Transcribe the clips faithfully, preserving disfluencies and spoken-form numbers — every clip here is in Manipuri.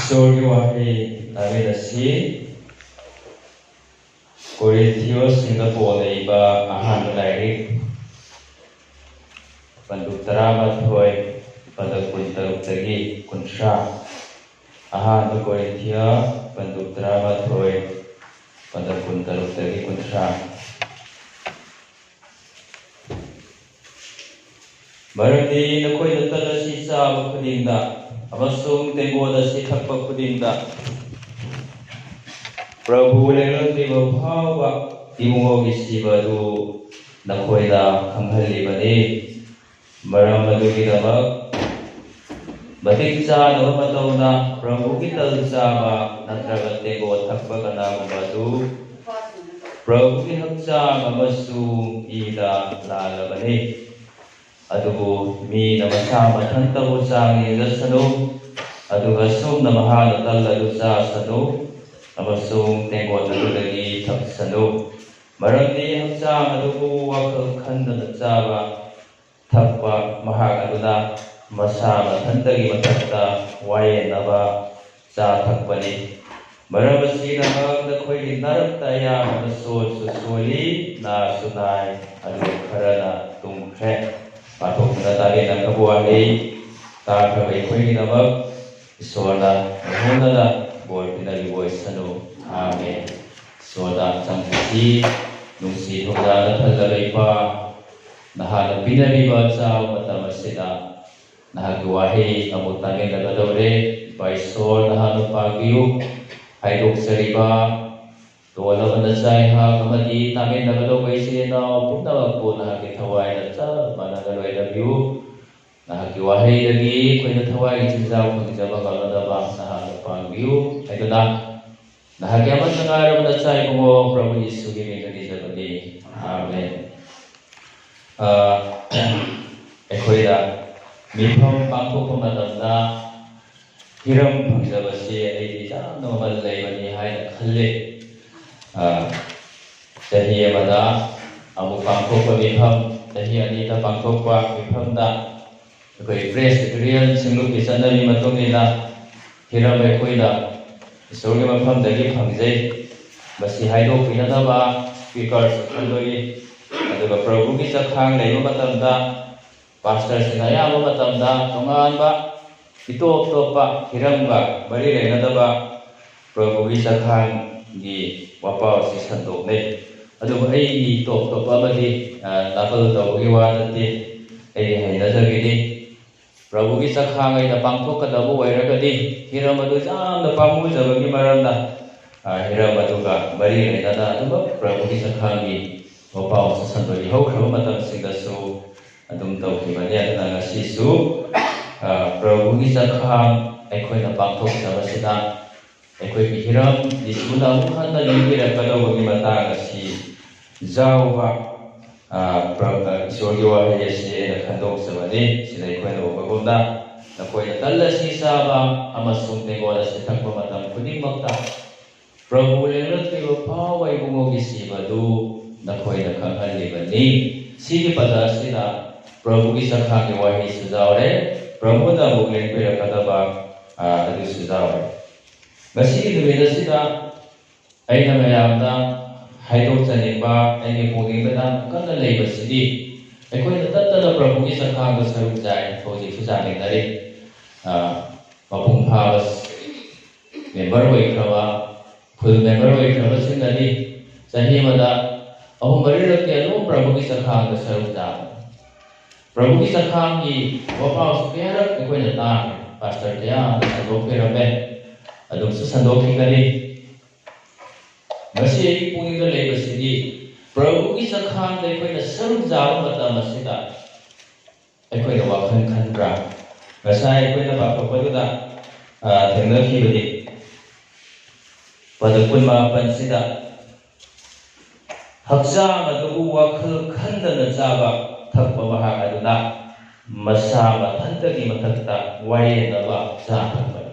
ꯏꯁꯣꯔꯒꯤ ꯋꯥꯍꯩ ꯇꯥꯃꯤꯟꯅꯁꯤ꯫ ꯀꯣꯔꯤꯟꯊꯤꯌꯣꯁꯁꯤꯡꯗ ꯄꯣꯜꯂꯛꯏꯕ ꯑꯍꯥꯟꯕ ꯂꯥꯏꯔꯤꯛ, ꯄꯟꯗꯨꯞ ꯇꯔꯥꯃꯥꯊꯣꯏ, ꯄꯗꯛ ꯀꯨꯟꯇꯔꯨꯛꯇꯒꯤ ꯀꯨꯟꯊ꯭ꯔꯥ꯫ ꯑꯍꯥꯟꯕ ꯀꯣꯔꯤꯟꯊꯤꯌꯥ, ꯄꯟꯗꯨꯞ ꯇꯔꯥꯃꯥꯊꯣꯏ, ꯄꯗꯛ ꯀꯨꯟꯇꯔꯨꯛꯇꯒꯤ ꯀꯨꯟꯊ꯭ꯔꯥ꯫ ꯃꯔꯝꯗꯤ ꯅꯈꯣꯏꯅ ꯇꯜ ꯑꯁꯤ ꯆꯥꯕ ꯈꯨꯗꯤꯡꯗ ꯑꯃꯁꯨꯡ ꯇꯦꯡꯀꯣꯠ ꯑꯁꯤ ꯊꯛꯄ ꯈꯨꯗꯤꯡꯗ ꯄ꯭ꯔꯚꯨ ꯂꯦꯡꯂꯛꯂꯤꯕ ꯐꯥꯎꯕ ꯏꯕꯨꯡꯉꯣꯒꯤ ꯁꯤꯕ ꯑꯗꯨ ꯅꯈꯣꯏꯗ ꯈꯪꯍꯜꯂꯤꯕꯅꯤ꯫ ꯃꯔꯝ ꯑꯗꯨꯒꯤꯗꯃꯛ ꯃꯇꯤꯛ ꯆꯥꯗꯕ ꯃꯇꯧꯅ ꯄ꯭ꯔꯚꯨꯒꯤ ꯇꯜ ꯆꯥꯕ ꯅꯠꯇ꯭ꯔꯒ ꯇꯦꯡꯀꯣꯠ ꯊꯛꯄ ꯀꯅꯥꯒꯨꯝꯕ ꯑꯗꯨ ꯄ꯭ꯔꯚꯨꯒꯤ ꯍꯛꯆꯥꯡ ꯑꯃꯁꯨꯡ ꯏꯗ ꯂꯥꯜꯂꯕꯅꯤ꯫ ꯑꯗꯨꯕꯨ ꯃꯤꯅ ꯃꯁꯥ ꯃꯊꯟꯇꯕꯨ ꯆꯥꯡ ꯌꯦꯡꯖꯁꯅꯨ, ꯑꯗꯨꯒ ꯑꯁꯨꯝꯅ ꯃꯍꯥꯛꯅ ꯇꯜ ꯑꯗꯨ ꯆꯥꯁꯅꯨ ꯑꯃꯁꯨꯡ ꯇꯦꯡꯀꯣꯠ ꯑꯗꯨꯗꯒꯤ ꯊꯛꯁꯅꯨ꯫ ꯃꯔꯝꯗꯤ ꯍꯛꯆꯥꯡ ꯑꯗꯨꯕꯨ ꯋꯥꯈꯜ ꯈꯟꯗꯅ ꯆꯥꯕ ꯊꯛꯄ ꯃꯍꯥꯛ ꯑꯗꯨꯅ ꯃꯁꯥ ꯃꯊꯟꯇꯒꯤ ꯃꯊꯛꯇ ꯋꯥꯌꯦꯟꯅꯕ ꯆꯥ ꯊꯛꯄꯅꯤ꯫ ꯃꯔꯝ ꯑꯁꯤꯅ ꯃꯍꯥꯛ ꯅꯈꯣꯏꯒꯤ ꯅꯔꯛꯇ ꯑꯌꯥꯝꯕꯅ ꯁꯣꯟꯁꯨ ꯁꯣꯜꯂꯤ, ꯅꯥꯁꯨ ꯅꯥꯏ, ꯑꯗꯨꯒ ꯈꯔꯅ ꯇꯨꯝꯈ꯭ꯔꯦ꯫ ꯄꯥꯊꯣꯛꯇꯨꯅ ꯇꯥꯃꯤꯟꯅꯈ꯭ꯔꯕ ꯋꯥꯍꯩ ꯇꯥꯈ꯭ꯔꯕ ꯑꯩꯈꯣꯏꯒꯤꯗꯃꯛ ꯏꯁꯣꯔꯅ ꯃꯥꯏꯁꯣꯟꯅꯅ ꯕꯣꯔ ꯄꯤꯅꯕꯤꯕ ꯑꯣꯏꯁꯅꯨ꯫ ꯑꯥꯃꯦꯟ꯫ ꯏꯁꯣꯔꯗ ꯍꯛꯆꯥꯡ ꯁꯥꯊꯤ, ꯅꯨꯡꯁꯤ ꯊꯧꯖꯥꯜꯅ ꯊꯜꯂꯕ ꯏꯄꯥ, ꯅꯍꯥꯛꯅ ꯄꯤꯅꯔꯤꯕ ꯑꯆꯥꯕ ꯃꯇꯝ ꯑꯁꯤꯗ ꯅꯍꯥꯛꯀꯤ ꯋꯥꯍꯩ ꯑꯃꯨꯛ ꯇꯥꯃꯤꯟꯅꯒꯗꯧꯔꯦ꯫ ꯏꯄꯥ ꯏꯁꯣꯔ, ꯅꯍꯥꯛꯅ ꯄꯥꯡꯕꯤꯌꯨ꯫ ꯍꯥꯏꯗꯣꯛꯆꯔꯤꯕ ꯂꯣꯜ ꯑꯃꯅ ꯆꯥꯏꯍꯥꯛ ꯑꯃꯗꯤ ꯇꯥꯃꯤꯟꯅꯒꯗꯧꯕ ꯏꯆꯤꯜ ꯏꯅꯥꯎ ꯄꯨꯝꯅꯃꯛꯄꯨ ꯅꯍꯥꯛꯀꯤ ꯊꯋꯥꯏꯗ ꯆꯞ ꯃꯥꯟꯅꯅ ꯂꯣꯏꯅꯕꯤꯌꯨ꯫ ꯅꯍꯥꯛꯀꯤ ꯋꯥꯍꯩꯗꯒꯤ ꯑꯩꯈꯣꯏꯅ ꯊꯋꯥꯏꯒꯤ ꯆꯤꯟꯖꯥꯛ ꯐꯪꯖꯕ ꯉꯝꯅꯅꯕ ꯅꯍꯥꯛꯅ ꯄꯥꯡꯕꯤꯌꯨ ꯍꯥꯏꯗꯨꯅ ꯅꯍꯥꯛꯀꯤ ꯑꯃꯠꯇ ꯉꯥꯏꯔꯕ ꯅꯆꯥ ꯏꯕꯨꯡꯉꯣ ꯄ꯭ꯔꯚꯨ ꯌꯤꯁꯨꯒꯤ ꯃꯤꯡꯗ ꯅꯤꯖꯕꯅꯤ꯫ ꯑꯥꯃꯦꯟ꯫ ꯑ, ꯑꯩꯈꯣꯏꯅ ꯃꯤꯐꯝ ꯄꯥꯡꯊꯣꯛꯄ ꯃꯇꯝꯗ ꯍꯤꯔꯝ ꯐꯪꯖꯕꯁꯤ ꯑꯩꯗꯤ ꯌꯥꯝꯅ ꯃꯃꯜ ꯂꯩꯕꯅꯤ ꯍꯥꯏꯅ ꯈꯜꯂꯤ꯫ ꯑ, ꯆꯍꯤ ꯑꯃꯗ ꯑꯃꯨꯛ ꯄꯥꯡꯊꯣꯛꯄ ꯃꯤꯐꯝ, ꯆꯍꯤ ꯑꯅꯤꯗ ꯄꯥꯡꯊꯣꯛꯄ ꯃꯤꯐꯝꯗ ꯑꯩꯈꯣꯏ ꯄ꯭ꯔꯦꯁꯕꯤꯇꯦꯔꯤꯌꯟ ꯁꯤꯡꯂꯨꯞꯀꯤ ꯆꯠꯅꯕꯤ ꯃꯇꯨꯡ ꯏꯟꯅ ꯍꯤꯔꯝ ꯑꯩꯈꯣꯏꯅ ꯏꯁꯣꯔꯒꯤ ꯃꯐꯝꯗꯒꯤ ꯐꯪꯖꯩ꯫ ꯃꯁꯤ ꯍꯥꯏꯗꯣꯛꯄꯤꯅꯅꯕ ꯁ꯭ꯄꯤꯀꯔꯁꯨ ꯈꯟꯗꯣꯛꯏ꯫ ꯑꯗꯨꯒ ꯄ꯭ꯔꯚꯨꯒꯤ ꯆꯈꯥꯡ ꯂꯩꯕ ꯃꯇꯝꯗ ꯄꯥꯁꯇꯔꯁꯤꯡꯅ ꯑꯌꯥꯝꯕ ꯃꯇꯝꯗ ꯇꯣꯉꯥꯟꯕ ꯏꯇꯣꯞ ꯇꯣꯞꯄ ꯍꯤꯔꯝꯒ ꯃꯔꯤ ꯂꯩꯅꯗꯕ ꯄ꯭ꯔꯚꯨꯒꯤ ꯆꯈꯥꯡꯒꯤ ꯋꯥꯄꯥꯎ ꯑꯁꯤ ꯁꯟꯗꯣꯛꯅꯩ꯫ ꯑꯗꯨꯕꯨ ꯑꯩꯒꯤ ꯇꯣꯞ ꯇꯣꯞꯄ ꯑꯃꯗꯤ, ꯑ, ꯅꯥꯀꯜ ꯇꯧꯕꯒꯤ ꯋꯥ ꯅꯠꯇꯦ, ꯑꯩꯒꯤ ꯍꯩꯅꯖꯕꯤꯅꯤ꯫ ꯄ꯭ꯔꯚꯨꯒꯤ ꯆꯈꯥꯡ ꯑꯩꯅ ꯄꯥꯡꯊꯣꯛꯀꯗꯕ ꯑꯣꯏꯔꯒꯗꯤ ꯍꯤꯔꯝ ꯑꯗꯨ ꯌꯥꯝꯅ ꯄꯥꯝꯃꯨꯖꯕꯒꯤ ꯃꯔꯝꯅ, ꯑ, ꯍꯤꯔꯝ ꯑꯗꯨꯒ ꯃꯔꯤ ꯂꯩꯅꯅ ꯑꯗꯨꯃꯛ ꯄ꯭ꯔꯚꯨꯒꯤ ꯆꯈꯥꯡꯒꯤ ꯋꯥꯄꯥꯎ ꯑꯁꯤ ꯁꯟꯗꯣꯛꯏ꯫ ꯍꯧꯈ꯭ꯔꯕ ꯃꯇꯝꯁꯤꯡꯗꯁꯨ ꯑꯗꯨꯝ ꯇꯧꯈꯤꯕꯅꯤ꯫ ꯑꯗꯨꯅ ꯉꯁꯤꯁꯨ, ꯑ, ꯄ꯭ꯔꯚꯨꯒꯤ ꯆꯈꯥꯡ ꯑꯩꯈꯣꯏꯅ ꯄꯥꯡꯊꯣꯛꯆꯕꯁꯤꯅ ꯑꯩꯈꯣꯏꯒꯤ ꯍꯤꯔꯝ ꯖꯤꯁꯨꯅ ꯑꯃꯨꯛ ꯍꯟꯅ ꯂꯦꯡꯕꯤꯔꯛꯀꯗꯧꯕꯒꯤ ꯃꯇꯥꯡ ꯑꯁꯤ ꯌꯥꯎꯕ, ꯑ, ꯄ꯭ꯔ-, ꯑ, ꯏꯁꯣꯔꯒꯤ ꯋꯥꯍꯩ ꯑꯁꯤ ꯑꯩꯅ ꯈꯟꯗꯣꯛꯆꯕꯅꯤ꯫ ꯁꯤꯗ ꯑꯩꯈꯣꯏꯅ ꯎꯕꯒꯨꯝꯅ, "ꯅꯈꯣꯏꯅ ꯇꯜ ꯑꯁꯤ ꯆꯥꯕ ꯑꯃꯁꯨꯡ ꯇꯦꯡꯀꯣꯠ ꯑꯁꯤ ꯊꯛꯄ ꯃꯇꯝ ꯈꯨꯗꯤꯡꯃꯛꯇ ꯄ꯭ꯔꯚꯨ ꯂꯦꯡꯂꯛꯇ꯭ꯔꯤꯕ ꯐꯥꯎꯕ ꯏꯕꯨꯡꯉꯣꯒꯤ ꯁꯤꯕ ꯑꯗꯨ ꯅꯈꯣꯏꯅ ꯈꯪꯍꯜꯂꯤꯕꯅꯤ꯫" ꯁꯤꯒꯤ ꯄꯗ ꯑꯁꯤꯅ ꯄ꯭ꯔꯚꯨꯒꯤ ꯆꯈꯥꯒꯤ ꯋꯥꯍꯩꯁꯨ ꯌꯥꯎꯔꯦ, ꯄ꯭ꯔꯚꯨꯅ ꯑꯃꯨꯛ ꯂꯦꯡꯕꯤꯔꯛꯀꯗꯕ, ꯑ, ꯑꯗꯨꯁꯨ ꯌꯥꯎꯔꯦ꯫ ꯉꯁꯤꯒꯤ ꯅꯨꯃꯤꯠ ꯑꯁꯤꯗ ꯑꯩꯅ ꯃꯌꯥꯝꯗ ꯍꯥꯏꯗꯣꯛꯆꯅꯤꯡꯕ, ꯑꯩꯒꯤ ꯄꯨꯛꯅꯤꯡꯗ ꯌꯥꯝ ꯀꯟꯅ ꯂꯩꯕꯁꯤꯗꯤ, ꯑꯩꯈꯣꯏꯅ ꯇꯠꯇꯅ ꯄ꯭ꯔꯚꯨꯒꯤ ꯆꯈꯥꯡꯗ ꯁꯔꯨꯛ ꯆꯥꯏ, ꯍꯧꯖꯤꯛꯁꯨ ꯆꯥꯃꯤꯟꯅꯔꯤ꯫ ꯑ, ꯃꯄꯨꯡ ꯐꯥꯕ ꯃꯦꯝꯕꯔ ꯑꯣꯏꯈ꯭ꯔꯕ, ꯐꯨꯜ ꯃꯦꯝꯕꯔ ꯑꯣꯏꯈ꯭ꯔꯕꯁꯤꯡꯅꯗꯤ ꯆꯍꯤ ꯑꯃꯗ ꯑꯍꯨꯝ ꯃꯔꯤꯔꯛꯇꯤ ꯑꯗꯨꯝ ꯄ꯭ꯔꯚꯨꯒꯤ ꯆꯈꯥꯡꯗ ꯁꯔꯨꯛ ꯆꯥꯕ꯫ ꯄ꯭ꯔꯚꯨꯒꯤ ꯆꯈꯥꯡꯒꯤ ꯋꯥꯄꯥꯎꯁꯨ ꯀꯌꯥꯔꯛ ꯑꯩꯈꯣꯏꯅ ꯇꯥꯈ꯭ꯔꯦ, ꯄꯥꯁꯇꯔ ꯀꯌꯥ ꯑꯃ ꯁꯟꯗꯣꯛꯄꯤꯔꯝꯃꯦ, ꯑꯗꯨꯝꯁꯨ ꯁꯟꯗꯣꯛꯈꯤꯒꯅꯤ꯫ ꯉꯁꯤ ꯑꯩꯒꯤ ꯄꯨꯛꯅꯤꯡꯗ ꯂꯩꯕꯁꯤꯗꯤ, ꯄ꯭ꯔꯚꯨꯒꯤ ꯆꯈꯥꯡꯗ ꯑꯩꯈꯣꯏꯅ ꯁꯔꯨꯛ ꯆꯥꯕ ꯃꯇꯝ ꯑꯁꯤꯗ ꯑꯩꯈꯣꯏꯅ ꯋꯥꯈꯜ ꯈꯟꯕ꯭ꯔꯥ? ꯉꯁꯥꯏ ꯑꯩꯈꯣꯏꯅ ꯄꯥꯊꯣꯛꯄꯗꯨꯗ, ꯑ, ꯊꯦꯡꯅꯈꯤꯕꯅꯤ꯫ ꯄꯗ ꯀꯨꯟꯃꯥꯄꯟꯁꯤꯗ, "ꯍꯛꯆꯥꯡ ꯑꯗꯨꯕꯨ ꯋꯥꯈꯜ ꯈꯟꯗꯅ ꯆꯥꯕ ꯊꯛꯄ ꯃꯍꯥꯛ ꯑꯗꯨꯅ ꯃꯁꯥ ꯃꯊꯟꯇꯒꯤ ꯃꯊꯛꯇ ꯋꯥꯌꯦꯜꯅꯕ ꯆꯥ ꯊꯛꯄꯅꯤ꯫"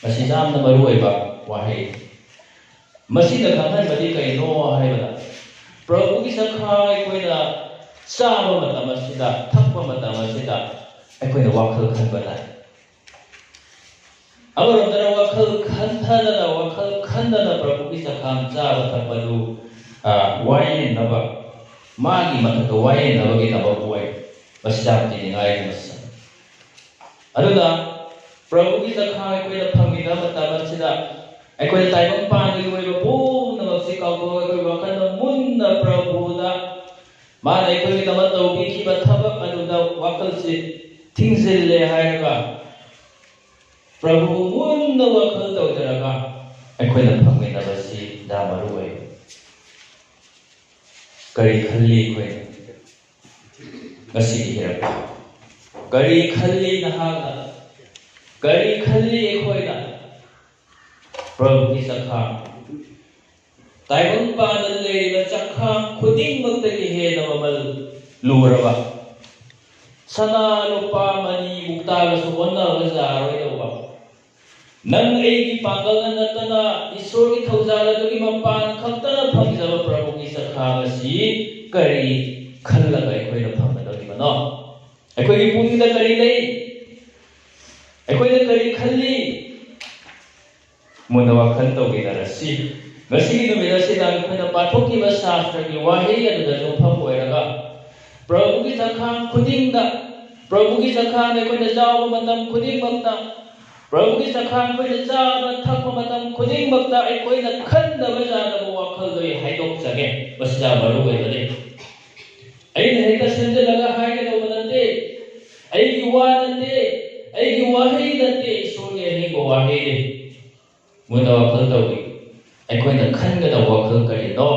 ꯃꯁꯤ ꯌꯥꯝꯅ ꯃꯔꯨꯑꯣꯏꯕ ꯋꯥꯍꯩ꯫ ꯃꯁꯤꯅ ꯈꯪꯍꯟꯕꯗꯤ ꯀꯔꯤꯅꯣ ꯍꯥꯏꯕꯗ, ꯄ꯭ꯔꯚꯨꯒꯤ ꯆꯈꯥ ꯑꯩꯈꯣꯏꯅ ꯆꯥꯕ ꯃꯇꯝ ꯑꯁꯤꯗ, ꯊꯛꯄ ꯃꯇꯝ ꯑꯁꯤꯗ ꯑꯩꯈꯣꯏꯅ ꯋꯥꯈꯜ ꯈꯟꯕ ꯇꯥꯏ꯫ ꯑꯃꯔꯣꯝꯗꯅ ꯋꯥꯈꯜ ꯈꯟꯊꯗꯅ, ꯋꯥꯈꯜ ꯈꯟꯗꯅ ꯄ꯭ꯔꯚꯨꯒꯤ ꯆꯈꯥꯡ ꯆꯥꯕ ꯊꯛꯄꯗꯨ, ꯑ, ꯋꯥꯌꯦꯟꯅꯕ, ꯃꯥꯒꯤ ꯃꯊꯛꯇ ꯋꯥꯌꯦꯟꯅꯕꯒꯤꯗꯃꯛ ꯑꯣꯏ꯫ ꯃꯁꯤ ꯌꯥꯝ ꯀꯤꯅꯤꯡꯉꯥꯏꯒꯤ ꯃꯁꯛ꯫ ꯑꯗꯨꯅ ꯄ꯭ꯔꯚꯨꯒꯤ ꯆꯈꯥꯡ ꯑꯩꯈꯣꯏꯅ ꯐꯪꯃꯤꯟꯅꯕ ꯃꯇꯝ ꯑꯁꯤꯗ ꯑꯩꯈꯣꯏꯅ ꯇꯥꯏꯕꯪ ꯄꯥꯟꯕꯒꯤ ꯑꯣꯏꯕ ꯄꯨꯝꯅꯃꯛꯁꯤ ꯀꯥꯎꯊꯣꯛꯑꯒ ꯑꯩꯈꯣꯏ ꯋꯥꯈꯜꯗ ꯃꯨꯟꯅ ꯄ꯭ꯔꯚꯨꯗ, ꯃꯥꯅ ꯑꯩꯈꯣꯏꯒꯤꯗꯃꯛ ꯇꯧꯕꯤꯈꯤꯕ ꯊꯕꯛ ꯑꯗꯨꯗ ꯋꯥꯈꯜꯁꯤ ꯊꯤꯡꯖꯤꯜꯂꯦ ꯍꯥꯏꯔꯒ ꯄ꯭ꯔꯚꯨꯕꯨ ꯃꯨꯟꯅ ꯋꯥꯈꯜ ꯇꯧꯖꯔꯒ ꯑꯩꯈꯣꯏꯅ ꯐꯪꯃꯤꯟꯅꯕꯁꯤ ꯌꯥꯝ ꯃꯔꯨ ꯑꯣꯏ꯫ ꯀꯔꯤ ꯈꯜꯂꯤ ꯑꯩꯈꯣꯏꯅ? ꯉꯁꯤꯒꯤ ꯍꯤꯔꯝ ꯀꯔꯤ ꯈꯜꯂꯤ ꯅꯍꯥꯛꯅ? ꯀꯔꯤ ꯈꯜꯂꯤ ꯑꯩꯈꯣꯏꯅ? ꯄ꯭ꯔꯚꯨꯒꯤ ꯆꯈꯥꯡ, ꯇꯥꯏꯕꯪ ꯄꯥꯟꯗ ꯂꯩꯔꯤꯕ ꯆꯈꯥꯡ ꯈꯨꯗꯤꯡꯃꯛꯇꯒꯤ ꯍꯦꯟꯅ ꯃꯃꯜ ꯂꯨꯔꯕ, ꯁꯅꯥ ꯂꯨꯄꯥ ꯃꯅꯤ ꯃꯨꯛꯇꯥꯒꯁꯨ ꯑꯣꯟꯅꯕ ꯌꯥꯔꯣꯏꯗꯧꯕ, ꯅꯪ ꯑꯩꯒꯤ ꯄꯥꯡꯒꯜꯅ ꯅꯠꯇꯅ ꯏꯁꯣꯔꯒꯤ ꯊꯧꯖꯥꯜ ꯑꯗꯨꯒꯤ ꯃꯄꯥꯟ ꯈꯛꯇꯅ ꯐꯪꯖꯕ ꯄ꯭ꯔꯚꯨꯒꯤ ꯆꯈꯥꯡ ꯑꯁꯤ ꯀꯔꯤ ꯈꯜꯂꯒ ꯑꯩꯈꯣꯏꯅ ꯐꯪꯒꯗꯧꯔꯤꯕꯅꯣ? ꯑꯩꯈꯣꯏꯒꯤ ꯄꯨꯛꯅꯤꯡꯗ ꯀꯔꯤ ꯂꯩ? ꯑꯩꯈꯣꯏꯅ ꯀꯔꯤ ꯈꯜꯂꯤ? ꯃꯨꯟꯅ ꯋꯥꯈꯜ ꯇꯧꯃꯤꯟꯅꯔꯁꯤ꯫ ꯉꯁꯤꯒꯤ ꯅꯨꯃꯤꯠ ꯑꯁꯤꯗ ꯑꯩꯈꯣꯏꯅ ꯄꯥꯊꯣꯛꯈꯤꯕ ꯁꯥꯁꯇ꯭ꯔꯒꯤ ꯋꯥꯍꯩ ꯑꯗꯨꯗ ꯌꯨꯝꯐꯝ ꯑꯣꯏꯔꯒ, ꯄ꯭ꯔꯚꯨꯒꯤ ꯆꯈꯥꯡ ꯈꯨꯗꯤꯡꯗ, ꯄ꯭ꯔꯚꯨꯒꯤ ꯆꯈꯥꯡꯗ ꯑꯩꯈꯣꯏꯅ ꯆꯥꯎꯕ ꯃꯇꯝ ꯈꯨꯗꯤꯡꯃꯛꯇ, ꯄ꯭ꯔꯚꯨꯒꯤ ꯆꯈꯥꯡ ꯑꯩꯈꯣꯏꯅ ꯆꯥꯕ ꯊꯛꯄ ꯃꯇꯝ ꯈꯨꯗꯤꯡꯃꯛꯇ ꯑꯩꯈꯣꯏꯅ ꯈꯟꯗꯕ ꯌꯥꯗꯕ ꯋꯥꯈꯜꯗꯣ ꯑꯩ ꯍꯥꯏꯗꯣꯛꯆꯒꯦ꯫ ꯃꯁꯤ ꯌꯥꯝ ꯃꯔꯨ ꯑꯣꯏꯕꯅꯤ꯫ ꯑꯩꯅ ꯍꯦꯛꯇ ꯁꯦꯝꯖꯤꯜꯂꯒ ꯍꯥꯏꯒꯗꯧꯕ ꯅꯠꯇꯦ꯫ ꯑꯩꯒꯤ ꯋꯥ ꯅꯠꯇꯦ, ꯑꯩꯒꯤ ꯋꯥꯍꯩ ꯅꯠꯇꯦ, ꯏꯁꯣꯔꯒꯤ ꯑꯍꯤꯡꯕ ꯋꯥꯍꯩꯅꯤ꯫ ꯃꯨꯟꯅ ꯋꯥꯈꯜ ꯇꯧꯏ꯫ ꯑꯩꯈꯣꯏꯅ ꯈꯟꯒꯗꯕ ꯋꯥꯈꯜ ꯀꯔꯤꯅꯣ?